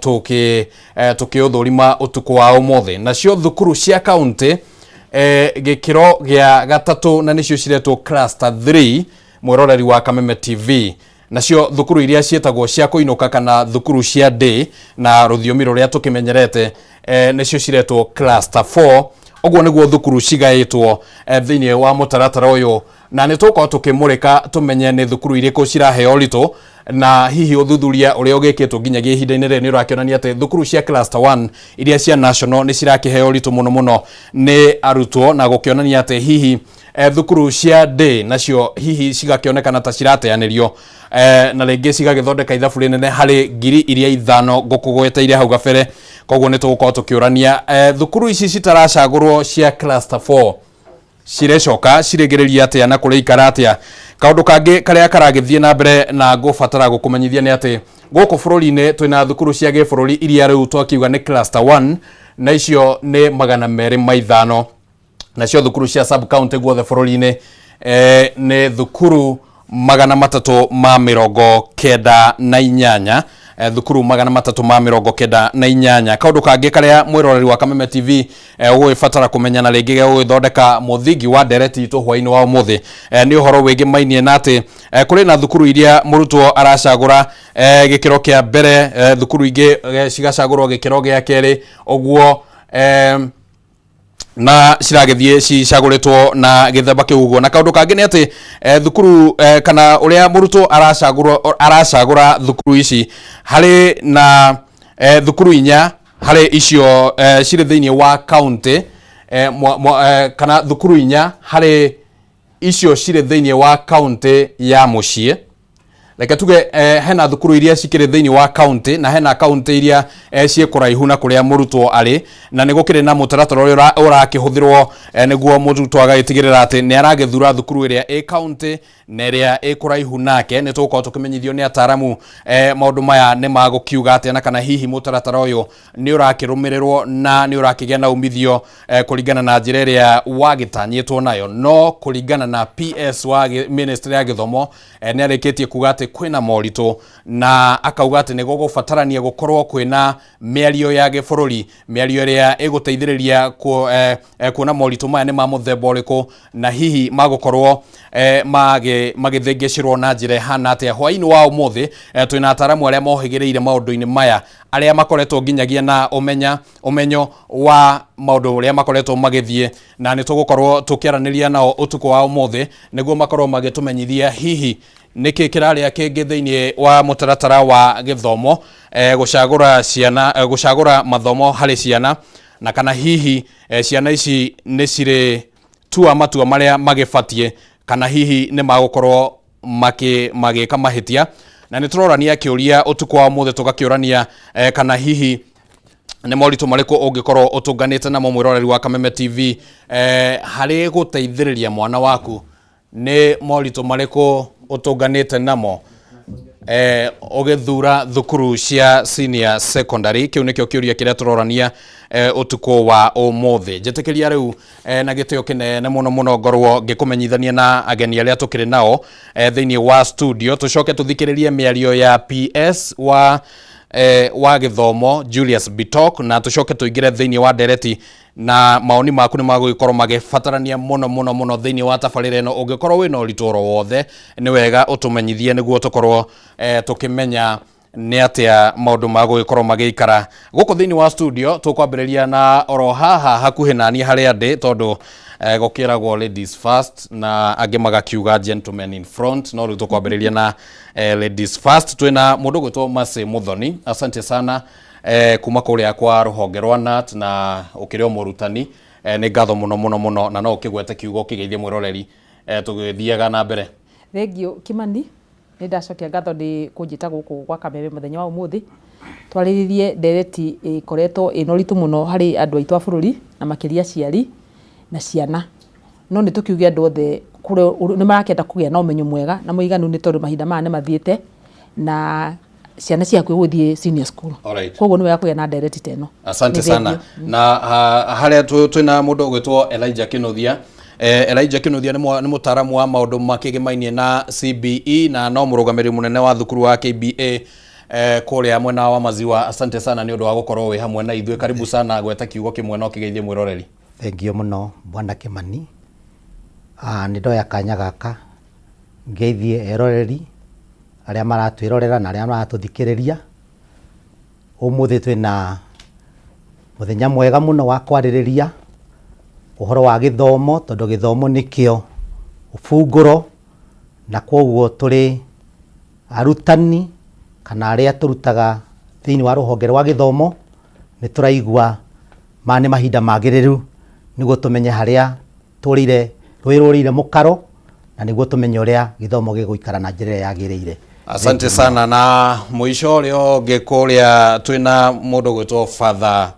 tũkĩũthũrima ũtukũ wa ũmũthĩ. Nacio thukuru cia county gĩkĩro gĩa gatatũ na nĩcio ciretwo cluster 3, mwĩroreri wa Kameme TV. Nacio thukuru iria ciĩtagwo cia kũinũka kana thukuru cia day na rũthiomi rũrĩa tũkĩmenyerete nĩcio ciretwo cluster 4. Ũguo nĩguo thukuru cigaĩtwo thĩinĩ wa mũtaratara ũyũ, na nĩ tũgũkorwo tũkĩmũrĩka tũmenye nĩ thukuru irĩkũ ciraheo ũritũ. Na hihi ũthuthuria ũrĩa ũgĩkĩtwo nginyagia ihinda-inĩ rĩrĩ nĩ ũrakĩonania atĩ thukuru cia cluster 1 iria cia national nĩ cirakĩheo ũritũ mũno mũno nĩ arutwo, na gũkĩonania atĩ hihi thukuru cia day nacio hihi cigakĩonekana ta cirateanĩrio na rĩngĩ cigagĩthondeka ithabu rĩnene harĩ 5,000 ngũkũgweteire hau gabere. Koguo nĩ tũgũkorwo tũkĩũrania thukuru ici citaracagũrwo cia cluster 4 cirecoka cirĩgĩrĩria atĩa na kũrĩ ikara atĩa. Kaũndũ kangĩ karĩa karagĩthiĩ na mbere na ngũbatara gũkũmenyithia nĩ atĩ gũkũ bũrũri-inĩ twĩna thukuru cia gĩbũrũri iria rĩu twakiuga nĩ cluster 1, na icio nĩ 205. Nacio thukuru cia sub county guothe bũrũri-inĩ nĩ thukuru 398, thukuru 398. Kaũndũ kangĩ karĩa mwĩroreri wa Kameme TV ũgũgĩbatara kũmenya na rĩngĩ gũgĩthondeka mũthingi wa ndereti itũ hwaĩ-inĩ wa ũmũthĩ nĩ ũhoro wĩgĩmainie na atĩ kũrĩ na thukuru iria mũrutwo aracagũra gĩkĩro kĩa mbere, thukuru ingĩ cigacagũrwo gĩkĩro gĩa kerĩ ũguo, na ciragĩthiĩ cicagũrĩtwo na gĩthemba kĩu ũguo. Na kaũndũ kangĩ nĩ atĩ thukuru kana ũrĩa mũrutwo aracagũra thukuru ici, harĩ na thukuru inya harĩ icio cirĩ thĩinĩ wa county kana thukuru inya harĩ icio cirĩ thĩinĩ wa county ya mũciĩ. Reke tuge hena thukuru iria cikĩrĩ thĩinĩ wa county na hena county iria ciĩ kũraihu na kũrĩa mũrutwo arĩ, na nĩ gũkĩrĩ na mũtaratara ũrĩa ũrakĩhũthĩrwo nĩguo mũrutwo agagĩtigĩrĩra atĩ nĩ aragĩthura thukuru ĩrĩa ĩ county na ĩrĩa ĩ kũraihu nake. Nĩ tũgũkorwo tũkĩmenyithio nĩ ataramu maũndũ maya nĩ magũkiuga atĩa, na kana hihi mũtaratara ũyũ nĩ ũrakĩrũmĩrĩrwo na nĩ ũrakĩgĩa na umithio kũringana na njĩra ĩrĩa wagĩtanyĩtwo nayo. No kũringana na PS wa ministry ya gĩthomo, nĩ arĩkĩtie kuga atĩ kwĩna moritũ, na akauga atĩ nĩ gũgũbatarania gũkorwo kwĩna mĩario ya gĩbũrũri, mĩario ĩrĩa ĩgũteithĩrĩria kuona moritũ maya nĩ ma mũthemba ũrĩkũ na hihi magũkorwo magĩthĩngĩcĩrwo na njĩra ĩhana atĩa. Hwaĩ-inĩ wa ũmũthĩ twĩna ataramu arĩa mohĩgĩrĩire maũndũ-inĩ maya, arĩa makoretwo nginyagia na ũmenyo wa maũndũ ũrĩa makoretwo magĩthiĩ, na nĩ tũgũkorwo tũkĩaranĩria nao ũtukũ wa ũmũthĩ nĩguo makorwo magĩtũmenyithia hihi nĩkĩ kĩrarĩa kĩngĩ thĩinĩ wa mũtaratara wa gĩthomo, gũcagũra ciana, gũcagũra mathomo harĩ ciana, na kana hihi ciana ici nĩ cirĩ tua matua marĩa magĩbatiĩ kana hihi nĩ magũkorwo magĩka mahĩtia. Na nĩ tũrorania kĩũria ũtukũ wa ũmũthĩ, tũgakĩũrania kana hihi nĩ moritũ marĩkũ ũngĩkorwo ũtũnganĩte namo, mwĩroreri wa Kameme TV, harĩ gũteithĩrĩria mwana waku. Nĩ moritũ marĩkũ ũtũnganĩte namo ũgĩthura thukuru cia senior secondary? Kĩu nĩkĩo kĩũria kĩrĩa tũrorania ũtukũ wa ũmũthĩ. Njĩtĩkĩria rĩu na gĩtĩo kĩnene mũno mũno ngorwo ngĩkũmenyithania na ageni arĩa tũkĩrĩ nao thĩinĩ wa studio, tũcoke tũthikĩrĩrie mĩario ya PS wa gĩthomo Julius Bitok, na tũcoke tũingĩre thĩinĩ wa ndereti na maoni maku nĩ magũgĩkorwo magĩbatarania mũno mũno mũno thĩinĩ wa tabarĩra ĩno. Ũngĩkorwo wĩna ũritũ oro wothe, nĩ wega ũtũmenyithie nĩguo tũkorwo tũkĩmenya nĩ atĩa maũndũ magũgĩkorwo magĩikara gũkũ thĩinĩ wa studio. Tũkwambĩrĩria na oro haha hakuhĩ naniĩ harĩa ndĩ, tondũ gũkĩragwo ladies first na angĩ magakiuga gentlemen in front, no rĩu tũkwambĩrĩria na ladies first. Twĩna mũndũ gwĩtwo Mercy Muthoni, asante sana, kuma kũrĩa kwa rũhonge rwa KNUT na ũkĩrĩ o mũrutani. Nĩ ngatho mũno mũno mũno, na no ũkĩgwete kiugo ũkĩgeithie mwĩroreri tũgĩthiaga na mbere. Thengiũ Kimani, nĩ ndacokia ngatho nĩ kũnjĩta gũkũ gwa Kameme mũthenya wa ũmũthĩ twarĩrĩrie ndereti ĩkoretwo ĩna ũritũ mũno harĩ andũ aitũ a bũrũri, na makĩria aciari na ciana. No nĩ tũkiuge andũ othe nĩ marakĩenda kũgĩa na ũmenyo mwega na mũiganu, nĩ tondũ mahinda maya nĩ mathiĩte na ciana ciaku gũthiĩ senior school. Koguo nĩ wega kũgĩa na ndereti ta ĩno. Asante Nĩ sana. Thengiũ. Na harĩa twĩna mũndũ ũgwĩtwo Elijah Kinuthia. Elijah Kinuthia nĩ mũtaaramu wa maũndũ makĩgĩmainie na CBE na no mũrũgamĩrĩri mũnene wa thukuru wa KBA kũrĩa mwena wa Maziwa. Asante sana nĩ ũndũ wa gũkorwo wĩ hamwe na ithuĩ. Karibu sana, gweta kiugo kĩmwe no kĩgeithie mwĩroreri. Thengiũ mũno bwana Kimani. Nĩ ndoya kanya gaka ngeithie eroreri arĩa maratwĩrorera na arĩa maratũthikĩrĩria. Ũmũthĩ twĩna mũthenya mwega mũno wa kwarĩrĩria ũhoro wa gĩthomo, tondũ gĩthomo nĩkĩo ũbungũro, na kwoguo tũrĩ arutani kana arĩa tũrutaga thĩinĩ wa rũhonge rwa gĩthomo nĩ tũraigua maya nĩ mahinda magĩrĩru nĩguo tũmenye harĩa tũrĩire rũĩ rũrĩire mũkaro, na nĩguo tũmenye ũrĩa gĩthomo gĩgũikara na njĩra ĩrĩa yagĩrĩire. Asante sana. Na mũico ũrĩa ũngĩ kũrĩa twĩna mũndũ ũgwĩtwo Father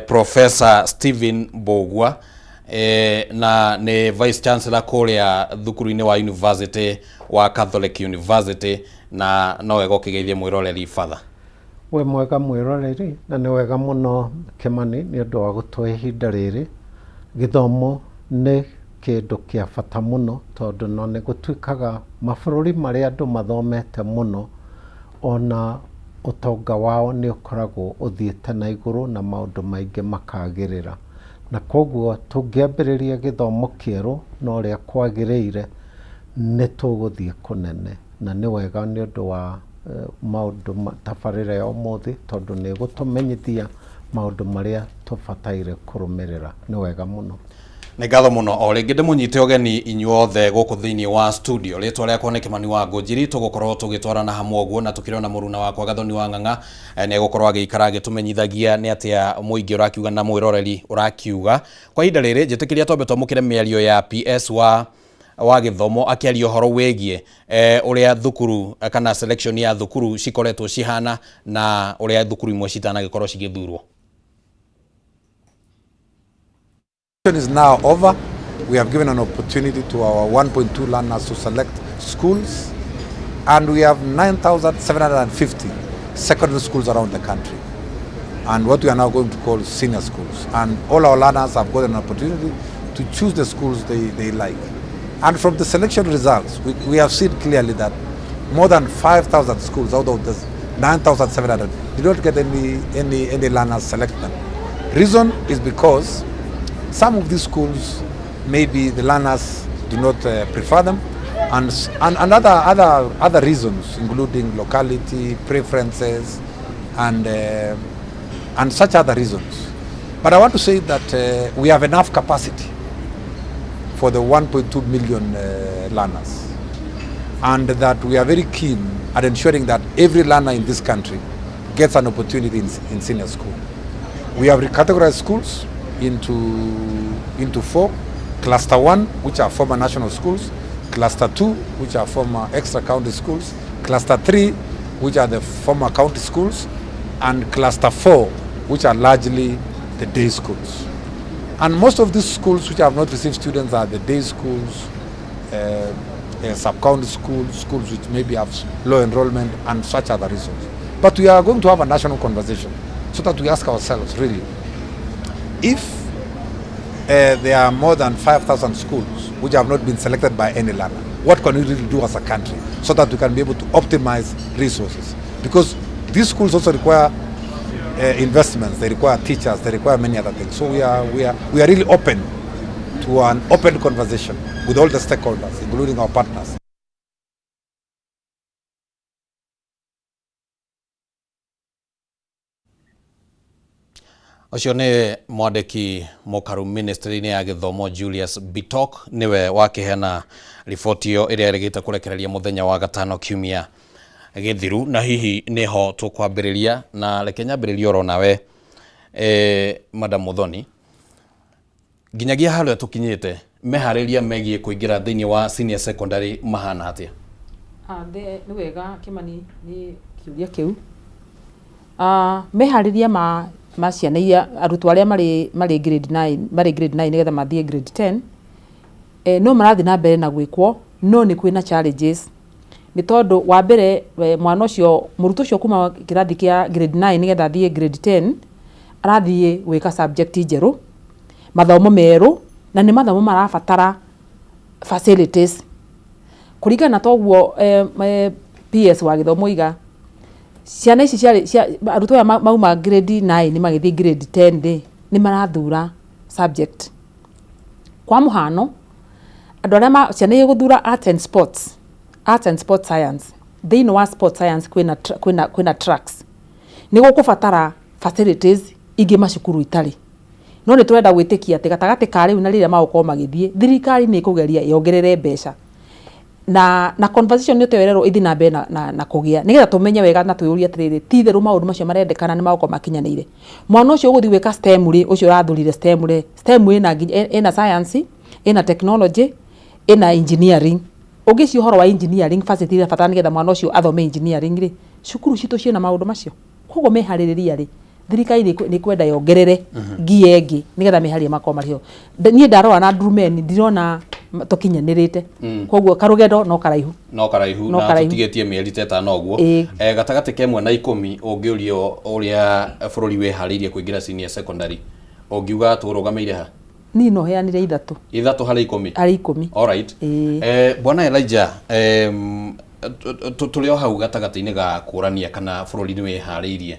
Professor Stephen Mbugua, na nĩ Vice Chancellor kũrĩa thukuru-inĩ wa University wa Catholic University, na no wega ũkĩgeithie mwĩroreri, Father. Wĩ mwega mwĩroreri, na nĩ wega mũno Kimani nĩ ũndũ wa gũtũhe ihinda rĩrĩ. Gĩthomo nĩ kĩndũ kĩa bata mũno, tondũ no nĩ gũtuĩkaga mabũrũri marĩa andũ mathomete mũno ona ũtonga wao nĩ ũkoragwo ũthiĩte na igũrũ na maũndũ maingĩ makagĩrĩra, na koguo tũngĩambĩrĩria gĩthomo kĩerũ na ũrĩa kwagĩrĩire nĩ tũgũthiĩ kũnene, na nĩ wega nĩ ũndũ wa maũndũ tabarĩra ya ũmũthĩ, tondũ nĩ ĩgũtũmenyithia maũndũ marĩa tũbataire kũrũmĩrĩra. Nĩ wega mũno. Nĩ ngatho mũno o rĩngĩ ndĩmũnyite ũgeni inyuothe gũkũ thĩinĩ wa studio. Rĩtwa rĩakwa nĩ Kimani wa Ngũnjiri. Tũgũkorwo tũgĩtwarana hamwe ũguo, na tũkĩrĩ ona mũruna wakwa Gathoni wa Ng'ang'a nĩ egũkorwo agĩikara agĩtũmenyithagia nĩ atĩa mũingĩ ũrakiuga na mwĩroreri ũrakiuga. Kwa ihinda rĩrĩ, njĩtĩkĩria twambe twamũkĩre mĩario ya PS wa gĩthomo akĩaria ũhoro wĩgiĩ ũrĩa thukuru kana selection ya thukuru cikoretwo cihana na ũrĩa thukuru imwe citanagĩkorwo cigĩthurwo. Is now over. We have given an opportunity to our 1.2 learners to select schools, and we have 9,750 secondary schools around the country, and what we are now going to call senior schools. And all our learners have got an opportunity to choose the schools they like. And from the selection results, we have seen clearly that more than 5,000 schools out of the 9,700 did not get any learners select them. Reason is because some of these schools, maybe the learners do not prefer them, and other reasons, including locality, preferences, and such other reasons. But I want to say that we have enough capacity for the 1.2 million learners, and that we are very keen at ensuring that every learner in this country gets an opportunity in senior school. We have recategorized schools into four. Cluster 1, which are former national schools, Cluster 2, which are former extra county schools, Cluster 3, which are the former county schools, and Cluster 4, which are largely the day schools. And most of these schools which have not received students are the day schools sub-county schools, schools which maybe have low enrollment and such other reasons. But we are going to have a national conversation so that we ask ourselves, really, if there are more than 5,000 schools which have not been selected by any learner, what can we really do as a country so that we can be able to optimize resources? Because these schools also require investments, they require teachers, they require many other things. So we are really open to an open conversation with all the stakeholders, including our partners. Ũcio nĩ mwandĩki mũkaru ministry-inĩ ya gĩthomo Julius Bitok, nĩwe wakĩheana riboti ĩyo ĩrĩa ĩrĩgĩte kũrekereria mũthenya wa gatano kiumia gĩthiru. Na hihi nĩho tũkwambĩrĩria, na reke nyambĩrĩrie oro nawe, Madam Muthoni, nginyagia harĩa tũkinyĩte, meharĩria megiĩ kũingĩra thĩinĩ wa senior secondary mahana atĩa? Nĩ wega Kĩmani nĩ kĩũria kĩu. Meharĩria ma ciana iria, arutwo arĩa marĩ grade 9, marĩ grade 9 nĩgetha mathiĩ grade 10, no marathiĩ na mbere na gwĩkwo, no nĩ kwĩna challenges, nĩ tondũ wa mbere, mwana ũcio, mũrutwo ũcio kuma kĩrathi kĩa grade 9 nĩgetha athiĩ grade 10, arathiĩ gwĩka subject njerũ, mathomo merũ, na nĩ mathomo marabatara facilities. Kũringana na toguo PS wa gĩthomo iga, ciana ici ciarĩ cia arutwo aya mauma grade 9 magĩthiĩ grade 10 rĩ, nĩ marathura subject. Kwa mũhano, andũ arĩa ciana iria gũthura arts and sports, arts and sports science, thĩinĩ wa sports science kwĩna tracks, nĩ gũkũbatara facilities ingĩ macukuru itarĩ. No nĩ tũrenda gwĩtĩkia atĩ gatagatĩ ka rĩu na rĩrĩa magũkorwo magĩthiĩ, thirikari nĩ ĩkũgeria yongerere mbeca, na conversation nĩ ĩrerwo ĩthiĩ na mbere na kũgĩa, nĩgetha tũmenye wega na twĩyũrie atĩrĩrĩ, ti itherũ maũndũ macio marendekana nĩ magũkorwo makinyanĩire. Mwana ũcio ũgũthiĩ gwĩka STEM rĩ, ũcio ũrathurire STEM rĩ, STEM ĩna nginya ĩna science, ĩna technology, ĩna engineering. Ũngĩciria ũhoro wa engineering, facility iria irabatara nĩgetha mwana ũcio athome engineering rĩ, cukuru citũ ciĩna maũndũ macio? Koguo meharĩrĩria rĩ, thirikari nĩ kwenda yongerere nginya ĩngĩ nĩgetha meharĩria makorwo marĩ ho. Niĩ ndarora na ndurumeni ndirona tũkinyanĩrĩte. Koguo karũgendo no karaihu. No karaihu. No na karaihu. Tũtigĩtie mĩeri ta 5 ũguo. Ĩĩ. Gatagatĩ ka 1 na 10, ũngĩũrio ũrĩa bũrũri wĩharĩirie kũingĩra senior secondary, ũngiuga tũrũgamĩire ha? Niĩ no heanire 3. 3 harĩ 10? Harĩ 10. Alright. Ĩĩ. Bwana Elijah, tũrĩ o hau gatagatĩ-inĩ ga kũrania kana bũrũri nĩ wĩharĩirie,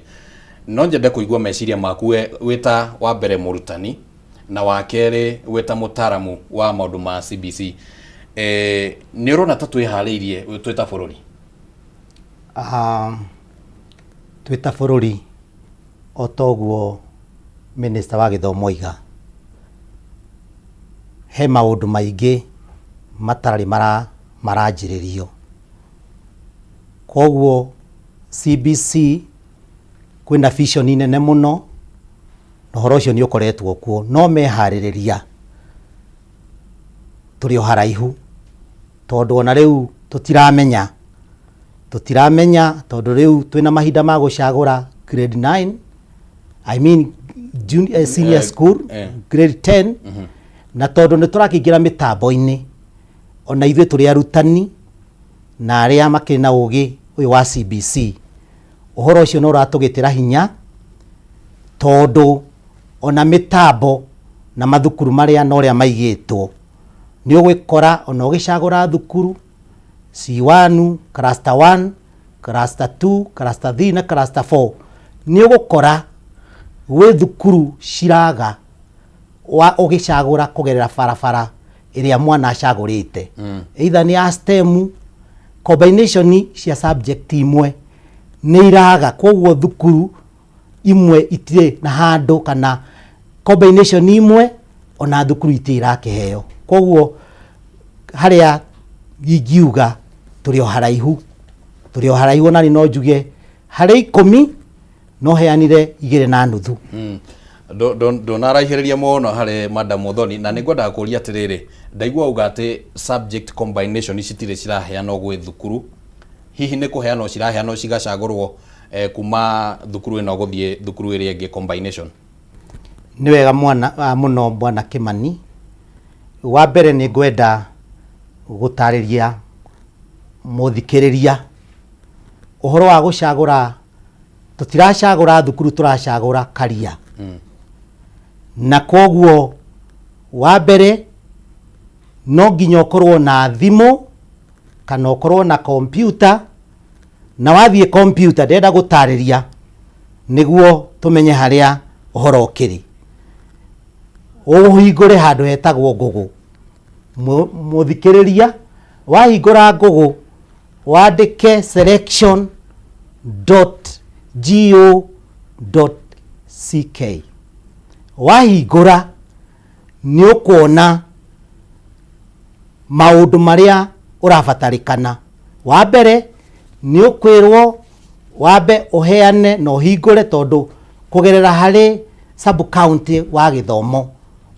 no nyende kũigua meciria maku we wĩ ta wa mbere mũrutani, na wa kerĩ wĩ ta mũtaaramu wa maũndũ ma CBC. Nĩ ũrona ta twĩharĩirie twĩ ta bũrũri? Twĩ ta bũrũri, o toguo minister wa gĩthomo oiga, he maũndũ maingĩ matarĩ maranjĩrĩrio, koguo CBC kwĩna vision nene mũno, na ũhoro ũcio nĩ ũkoretwo kuo, no meharĩrĩria tũrĩ o haraihu, tondũ ona rĩu tũtiramenya, tondũ rĩu twĩna mahinda ma gũcagũra grade 9, I mean junior, senior school, grade 10, na tondũ nĩ tũrakĩingĩra mĩtambo-inĩ, ona ithuĩ tũrĩ arutani na arĩa makĩrĩ na ũgĩ ũyũ wa CBC, ũhoro ũcio no ũratũgĩtĩra hinya, tondũ ona mĩtambo na mathukuru marĩa na ũrĩa maigĩtwo, nĩ ũgwĩkora ona ũgĩcagũra thukuru C1, cluster 1, cluster 2, cluster 3 na cluster 4, nĩ ũgũkora gwĩ thukuru ciraga wa ũgĩcagũra kũgerera barabara ĩrĩa mwana acagũrĩte, either nĩ ya STEM, combination cia subject imwe nĩ iraga. Koguo thukuru imwe itirĩ na handũ, kana combination imwe ona thukuru itirĩ irakĩheo. Koguo harĩa ingiuga tũrĩ o haraihu, tũrĩ o haraihu, ona niĩ no njuge harĩ 10 no heanire 2.5. Ndũnaraihĩrĩria mũno harĩ Madam Muthoni, na nĩ ngwendaga kũria atĩrĩrĩ, ndaigua uga atĩ subject combination citirĩ ciraheanwo gwĩ thukuru. Hihi nĩ kũheanwo ciraheanwo cigacagũrwo kuma thukuru ĩno gũthiĩ thukuru ĩrĩa ĩngĩ, combination? Nĩ wega mwana, mũno, bwana Kimani. Wa mbere nĩ ngwenda gũtarĩria mũthikĩrĩria ũhoro wa gũcagũra. Tũtiracagũra thukuru, tũracagũra karia. Na koguo wa mbere no nginya ũkorwo na thimũ kana ũkorwo na kompiuta. Na wathiĩ kompiuta, ndĩrenda gũtarĩria nĩguo tũmenye harĩa ũhoro ũkĩrĩ. Ũhingũre handũ hetagwo Google. Mũthikĩrĩria, wahingũra Google wandĩke selection dot go dot ck. Wahingũra nĩ ũkuona maũndũ marĩa ũrabatarĩkana. Wa mbere nĩ ũkwĩrwo wambe ũheane na ũhingũre, tondũ kũgerera harĩ sub county wa gĩthomo,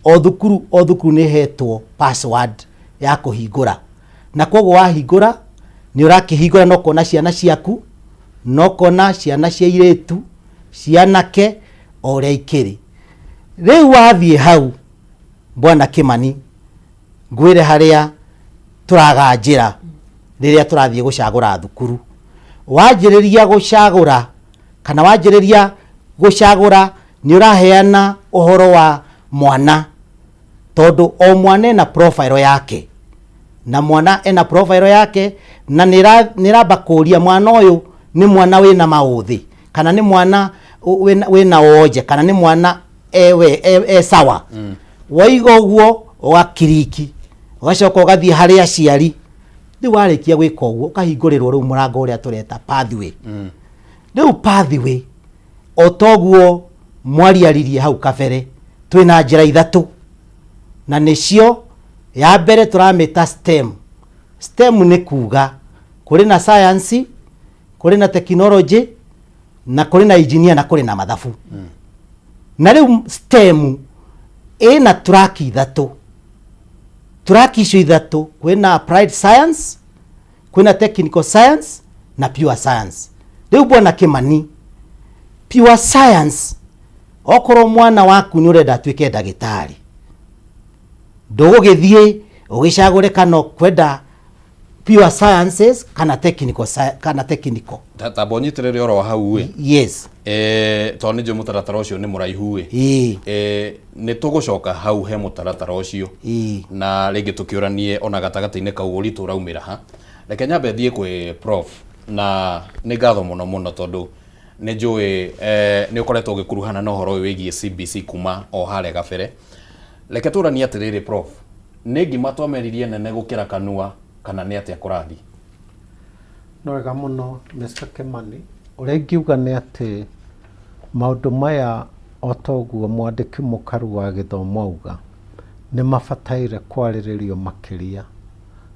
o thukuru o thukuru nĩ ĩhetwo password ya kũhingũra. Na koguo wahingũra, nĩ ũrakĩhingũra na ũkona ciana ciaku, na ũkona ciana cia irĩtu, cia anake, o ũrĩa ikĩrĩ. Rĩu wathiĩ hau, Bwana Kimani, ngwĩre harĩa tũraganjĩra rĩrĩa tũrathiĩ gũcagũra thukuru. Wanjĩrĩria gũcagũra kana wanjĩrĩria gũcagũra, nĩ ũraheana ũhoro wa mwana, tondũ o mwana ena profile yake, na mwana ena profile yake, na nĩ ĩramba kũria mwana ũyũ nĩ mwana wĩna maũthĩ, kana nĩ mwana wĩna wonje, kana nĩ mwana ewe e sawa. Waiga ũguo, ũgakiriki, ũgacoka ũgathiĩ harĩ aciari. Rĩu warĩkia gwĩka ũguo, ũkahingũrĩrwo rĩu mũrango ũrĩa tũreta pathway. Rĩu pathway, o toguo mwariaririe hau kabere, twĩna njĩra ithatũ, na nĩcio ya mbere tũramĩta STEM. STEM nĩ kuga kũrĩ na science, kũrĩ na technology, na kũrĩ na engineer, na kũrĩ na mathabu. Na rĩu STEM ĩna track ithatũ. Track icio ithatũ, kwĩna applied science, kwĩna technical science na pure science. Rĩu Bwana Kimani, pure science, okorwo mwana waku nĩ ũrenda atuĩke ndagĩtarĩ, ndũgũgĩthiĩ ũgĩcagũre kana ũkwenda pure sciences kana technical kana technical. Tamba ũnyitĩrĩre oro hau ĩ. Yes. Tondũ nĩ njũĩ mũtaratara ũcio nĩ mũraihu ĩ. Nĩ tũgũcoka hau he mũtaratara ũcio na rĩngĩ tũkĩũranie ona gatagatĩ-inĩ kau ũritũ ũraumĩra ha. Reke nyambe thiĩ kwĩ prof, na nĩ ngatho mũno mũno, tondũ nĩ njũĩ nĩ ũkoretwo ũgĩkuruhana na ũhoro ũyũ wĩgiĩ CBC kuma o harĩa gabere. Reke tũranie atĩrĩrĩ, prof, nĩ ngima twameririe nene gũkĩra kanua, kana nĩ atĩa kũrathiĩ? Nĩ wega mũno, Mr. Kimani. Ũrĩa ingiuga nĩ atĩ maũndũ maya, o ta ũguo mwandĩki mũkaru wa gĩthomo auga, nĩ mabataire kwarĩrĩrio makĩria,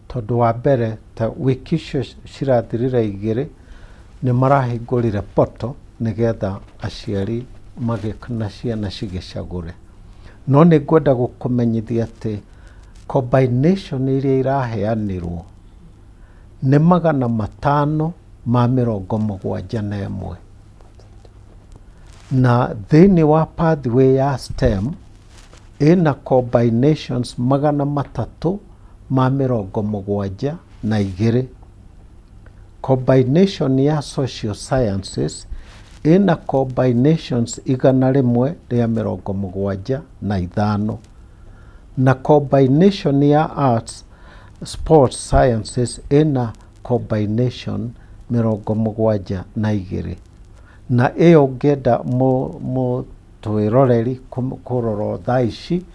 tondũ wa mbere, ta wiki icio cirathirire 2, nĩ marahingũrire portal nĩgetha aciari magĩ na ciana cigĩcagũre. No nĩ ngwenda gũkũmenyithia atĩ combination iria iraheanirwo nĩ 571, na thĩinĩ wa pathway ya STEM ĩna combinations 372. Combination ya social sciences ĩna combinations 175, na combination ya arts sports sciences ĩna combination 72. Na ĩyo ũngĩenda mũtwĩroreri kũrora thaa ici,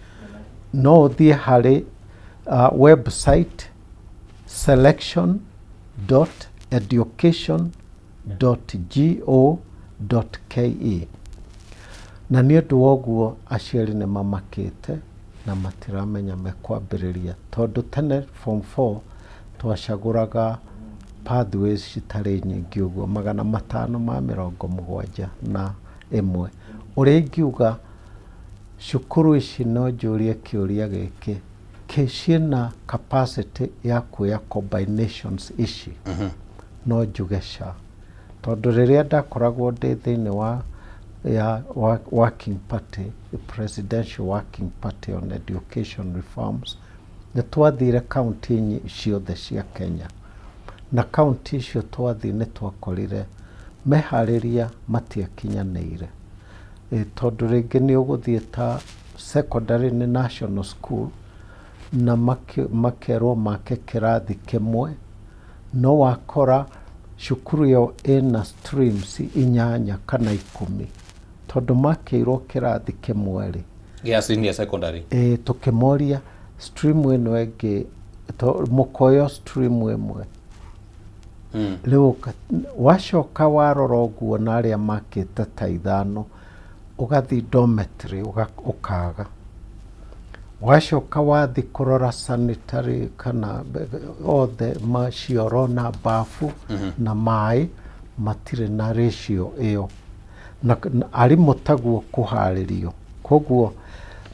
no ũthiĩ harĩ website selection dot education dot go dot ke. Na nĩ ũndũ wa ũguo, aciari nĩ mamakĩte na matiramenya mekwambĩrĩria, tondũ tene form 4 twacagũraga pathways citarĩ nyingĩ ũguo, 571. Ũrĩa ingiuga, cukuru ici, no njũrie kĩũria gĩkĩ: kĩ ciĩna capacity ya kuoya combinations ici? No njuge ca, tondũ rĩrĩa ndakoragwo ndĩ thĩinĩ wa ya working party, presidential working party on education reforms. Nĩ twathire kaũntĩ ciothe cia Kenya, na kaũntĩ icio twathiĩ nĩ twakorire meharĩria matiakinyanĩire. Tondũ rĩngĩ nĩ ũgũthiĩ ta secondary nĩ national school, na makerwo make kĩrathi kĩmwe, no wakora cukuru ĩyo ĩna streams inyanya kana ikũmi. Tondũ makĩirwo kĩrathi kĩmwe rĩ. Gĩa senior secondary. Ĩĩ tũkĩmoria stream ĩno ĩngĩ mũkoyo stream ĩmwe. Rĩu wacoka warora ũguo na arĩa makĩte ta ithano ũgathiĩ dormitory ũkaga. Wacoka wathiĩ kũrora sanitary kana othe macioro na bafu na maĩ matirĩ na ratio ĩyo. Na arimũ taguo kũharĩrio. Koguo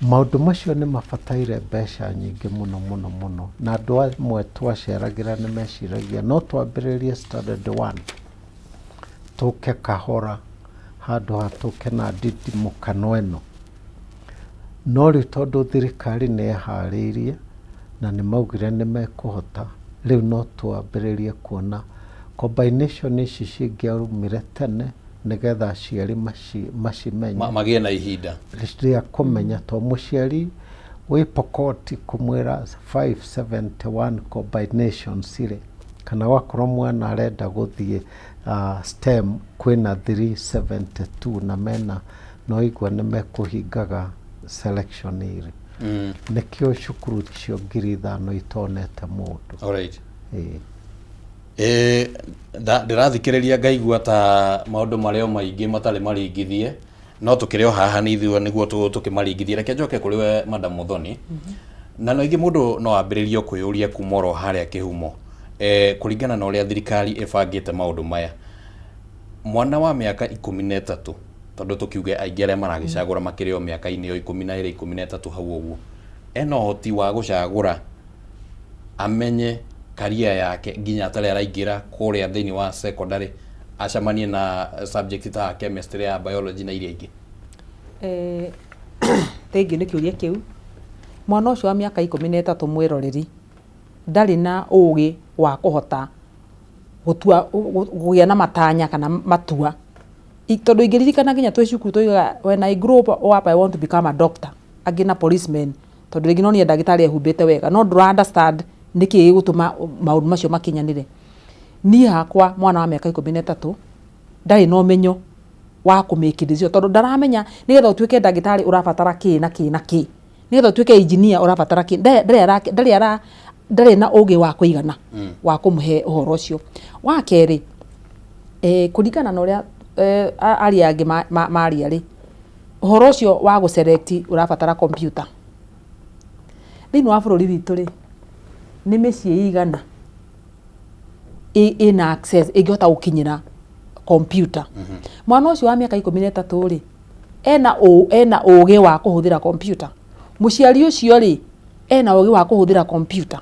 maũndũ macio nĩ mabataire mbeca nyingĩ mũno mũno mũno, na andũ amwe twaceragĩra nĩ meciragia no twambĩrĩrie standard one, tũke kahora handũ ha tũke na ndindimũkano ĩno. No rĩu tondũ thirikari nĩ yeharĩirie na nĩ maugire nĩ mekũhota, rĩu no twambĩrĩrie kuona combination ici cingĩaumire tene nĩgetha aciari macimenye. Magĩe na ihinda. Rĩa kũmenya to mũciari wĩ Pokot kũmwĩra 571 combinations rĩ, kana wakorwo mwana arenda gũthiĩ STEM kwĩna 372 na mena no igua nĩ mekũhingaga selection rĩ. Nĩkĩo cukuru icio 5000 itonete mũndũ. Alright. Ĩĩ. Ĩĩ ndĩrathikĩrĩria ngaigua ta maũndũ marĩ o maingĩ matarĩ maringithie, no tũkĩrĩ o haha nĩ ithuĩ nĩguo tũkĩmaringithie. Reke njoke kũrĩ we Madam Muthoni, na no ingĩ mũndũ no ambĩrĩrie kwĩyũria kuma oro harĩa kĩhumo, kũringana na ũrĩa thirikari ĩbangĩte maũndũ maya, mwana wa mĩaka 13, tondũ tũkiuge aingĩ arĩa maragĩcagũra makĩrĩ o mĩaka-inĩ ĩyo 12, 13 hau ũguo, ena ũhoti wa gũcagũra amenye career yake nginya atarĩ araingĩra kũrĩa thĩinĩ wa secondary acemanie na subject ta chemistry ya biology na iria ingĩ? Thengiũ nĩ kĩũria kĩu. Mwana ũcio wa mĩaka 13 mwĩroreri ndarĩ na ũgĩ wa kũhota gũtua, kũgĩa na matanya kana matua. Tondũ ingĩririkana nginya twĩ cukuru twaugaga when I grow up I want to become a doctor, angĩ na policeman. Tondũ rĩngĩ nonire ndagĩtarĩ ehumbĩte wega no ndũra understand nĩkĩ gĩgũtũma maũndũ macio makinyanĩre. Niĩ hakwa mwana wa mĩaka 13 ndarĩ na ũmenyo wa kũ make decision tondũ ndaramenya nĩgetha ũtuĩke ndagĩtarĩ ũrabatara kĩ na kĩ na kĩ, nĩgetha ũtuĩke engineer ũrabatara kĩ, ndarĩ na ũgĩ wa kũigana wa kũmũhe ũhoro ũcio. Wa kerĩ, kũringana na ũrĩa aria angĩ maria rĩ, ũhoro ũcio wa gũ select ũrabatara computer. Thĩinĩ wa bũrũri witũ rĩ, nĩ mĩciĩ ĩigana ĩna access ĩngĩhota gũkinyĩra computer? Mwana ũcio wa mĩaka 13 rĩ, ena ũgĩ wa kũhũthĩra computer? Mũciari ũcio rĩ, ena ũgĩ wa kũhũthĩra computer?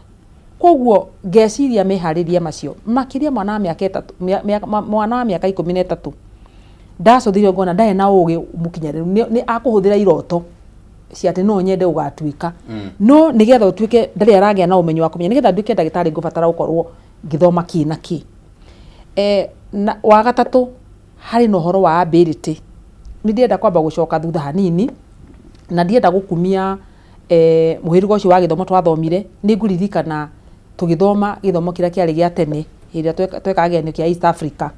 Koguo ngeciria meharĩria macio, makĩria mwana wa mĩaka ĩtatũ, mwana wa mĩaka 13 ndacũthĩrĩria ngona ndarĩ na ũgĩ mũkinyanĩru, nĩ akũhũthĩra iroto cia atĩ no nyende gũgatuĩka. No nĩgetha ũtuĩke, ndarĩ aragĩa na ũmenyo wa kũmenya nĩgetha nduĩke ndagĩtarĩ ngũbatara gũkorwo ngĩthoma kĩ na kĩ. Na wa gatatũ harĩ na ũhoro wa ability. Nĩ ndĩrenda kwamba gũcoka thutha hanini na ndienda gũkumia mũhĩrĩga ũcio wa gĩthomo twathomire. Nĩ ngũririkana tũgĩthoma gĩthomo kĩrĩa kĩarĩ gĩa tene hĩndĩ ĩrĩa twekaga kĩgeranio kĩa East Africa.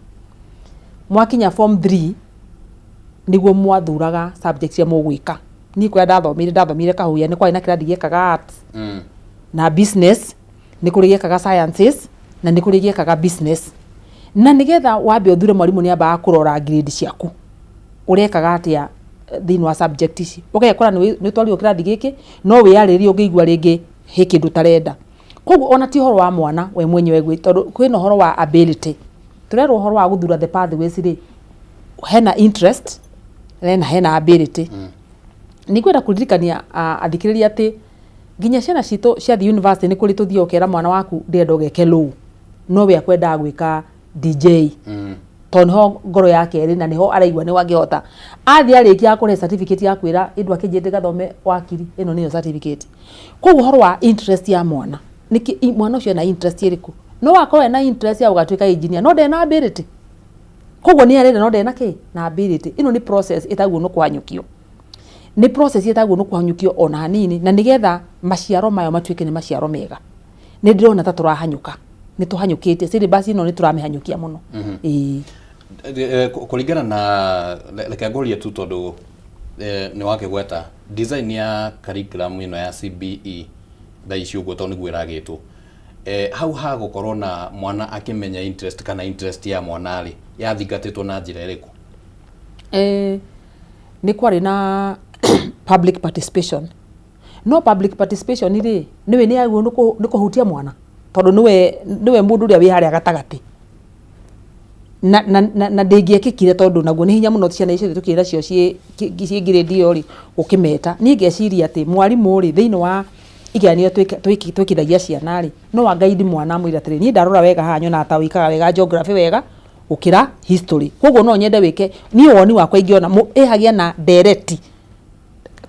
Mwakinya form 3 nĩguo mwathuraga subject iria mũgwĩka. Niĩ kũrĩa ndathomire, ndathomire Kahuhia, nĩ kwarĩ na kĩrathi gĩekaga arts na business, nĩ kũrĩ gĩekaga sciences na nĩ kũrĩ gĩekaga business. Na nĩgetha wambe ũthure mwarimũ nĩ ambaga kũrora grade ciaku, ũrekaga atĩa thĩinĩ wa subject ici. Ũgekora nĩ ũtwarirwo kĩrathi gĩkĩ no wĩyarĩrĩrie ũngĩigua rĩngĩ he kĩndũ ũtarenda. Koguo ona ti ũhoro wa mwana we mwenyewe tondũ kwĩna ũhoro wa ability. Tũrerwo ũhoro wa gũthura the pathways rĩ, hena interest na hena ability. Nĩ ngwenda kũririkania athikĩrĩria atĩ nginya ciana citũ ciathiĩ university nĩ kũrĩ tũthiaga ũkera mwana waku ndĩrenda ũgeke law, no we akwendaga gwĩka DJ. Tondũ nĩho ngoro yake ĩrĩ na nĩho araigua nĩho angĩhota. Athiĩ arĩkia akũhe certificate ya kwĩra ĩndũ akĩnjĩrĩte gathome wakiri, ĩno nĩyo certificate. Koguo ũhoro wa interest ya mwana, nĩkĩ mwana ũcio ena interest ĩrĩkũ? No akorwo ena interest ya gũgatuĩka engineer no ndarĩ na ability. Koguo nĩ arenda no ndarĩ na kĩ? Na ability. Ĩno nĩ process ĩtagwo nĩ kũhanyũkio. Nĩ process ĩtagwo nĩ kũhanyũkio ona hanini na nĩgetha maciaro mayo matuĩke nĩ maciaro mega. Nĩ ndĩrona ta tũrahanyũka. Nĩ tũhanyũkĩtie syllabus ĩno nĩ tũramĩhanyũkia mũno. Ĩĩ. Kũringana na reke ngũrie tu tondũ nĩ wakĩgweta design ya curriculum ĩno ya CBE thaa ici ũguo tondũ nĩguo ĩragĩtwo hau ha gũkorwo na mwana akĩmenya interest kana interest ya mwana rĩ yathingatĩtwo na njĩra ĩrĩkũ? Nĩ kwarĩ na public participation. No public participation rĩ, nĩũĩ nĩ yagĩrĩirwo nĩ kũhutia mwana tondũ nĩwe nĩwe mũndũ ũrĩa wĩ harĩa gatagatĩ. Na na na ndĩngĩekĩkire tondũ naguo nĩ hinya mũno ciana icio tũkĩrĩ nacio ciĩ ciĩ grade ĩyo rĩ, ũkĩmeta. Niĩ ngeciria atĩ mwarimũ rĩ, thĩinĩ wa igeranio twĩkithagia ciana rĩ, no a guide mwana amwĩre atĩrĩrĩ, niĩ ndarora wega haha nyonaga ta wĩkaga wega geography wega gũkĩra history. Koguo no nyende wĩke, niĩ woni wakwa ingĩona ĩ hagĩe na ndereti.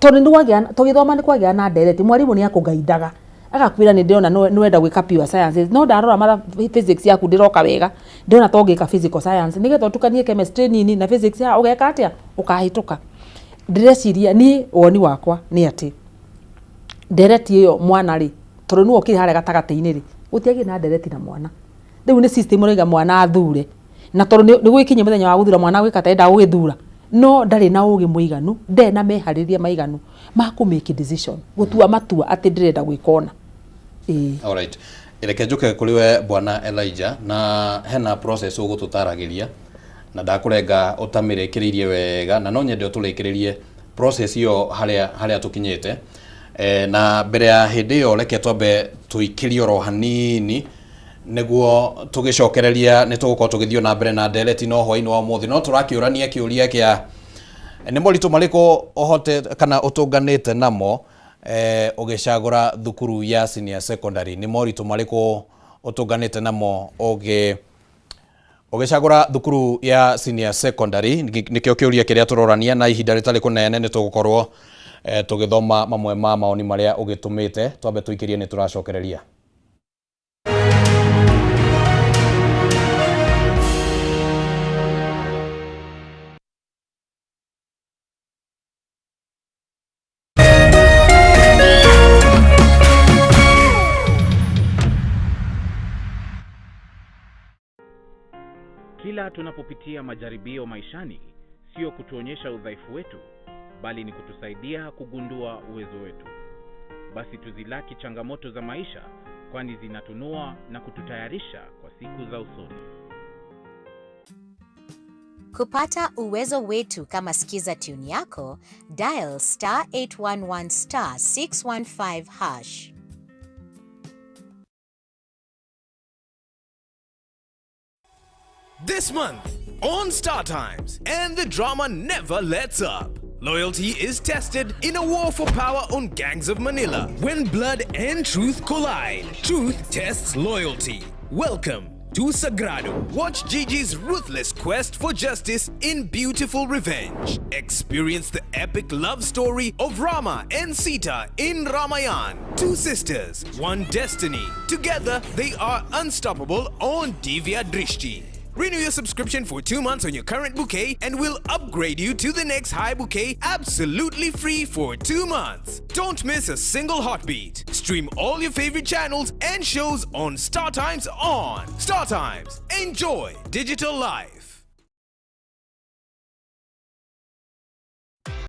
Tondũ nĩ kwagĩa, tũgĩthoma nĩ kwagĩaga na ndereti, mwarimũ nĩ akũgaindaga, agakwĩra nĩ ndĩrona nĩ ũrenda gwĩka pure sciences, no ndarora physics yaku ndĩroka wega, ndĩrona ta ũngĩka physical science, nĩgetha ũtukanie chemistry nini na physics haha ũgeka atĩa? Ũkahĩtũka. Ndĩreciria niĩ woni wakwa nĩ atĩ, ndereti ĩyo mwana rĩ, tondũ nĩwe ũkĩrĩ harĩa gatagatĩ-inĩ rĩ, gũtiagĩrĩire na ndereti na mwana. Rĩu nĩ system ũraiga mwana athure, na tondũ nĩ gũgĩkinyie mũthenya wa gũthura mwana gwĩka atĩa endaga gũgĩthura, no ndarĩ na ũgĩ mũiganu, ndarĩ na meharĩrĩria maiganu ma kũ make decision, gũtua matua atĩ ndĩrenda gwĩka ũna. Ĩĩ. Alright. Reke njũke kũrĩ we Bwana Elijah, na hena process ũgũtũtaragĩria na ndakũrenga ũtamĩrĩkĩrĩirie wega na no nyende ũtũrĩkĩrĩrie process ĩyo harĩa harĩa tũkinyĩte. Na mbere ya hĩndĩ ĩyo reke twambe tũikĩrie oro hanini nĩguo tũgĩcokereria nĩ tũgũkorwo tũgĩthiĩ na mbere na ndereti no hwainĩ wa ũmũthĩ no tũrakĩũrania kĩũria kĩa nĩ moritũ marĩkũ ũhote kana ũtũnganĩte namo ũgĩcagũra thukuru ya senior secondary nĩ moritũ marĩkũ ũtũnganĩte namo ũgĩ ũgĩcagũra thukuru ya senior secondary nĩkĩo kĩũria kĩrĩa tũrorania na ihinda rĩtarĩ kũnene nĩ tũgũkorwo tũgĩthoma mamwe ma maoni marĩa ũgĩtũmĩte twambe tũikĩrie nĩ tũracokereria. Kila tunapopitia majaribio maishani, sio kutuonyesha udhaifu wetu, bali ni kutusaidia kugundua uwezo wetu. Basi tuzilaki changamoto za maisha, kwani zinatunua na kututayarisha kwa siku za usoni. Kupata uwezo wetu kama Skiza tune yako, dial star 811 star 615 hash. This month on Star Times, and the drama never lets up. Loyalty is tested in a war for power on Gangs of Manila. When blood and truth collide, truth tests loyalty. Welcome to Sagrado. Watch Gigi's ruthless quest for justice in Beautiful Revenge. Experience the epic love story of Rama and Sita in Ramayan. Two sisters, one destiny. Together, they are unstoppable on Divya Drishti. Renew your subscription for 2 months on your current bouquet and we'll upgrade you to the next high bouquet absolutely free for 2 months. Don't miss a single heartbeat. Stream all your favorite channels and shows on Star Times On. Star Times. Enjoy digital life.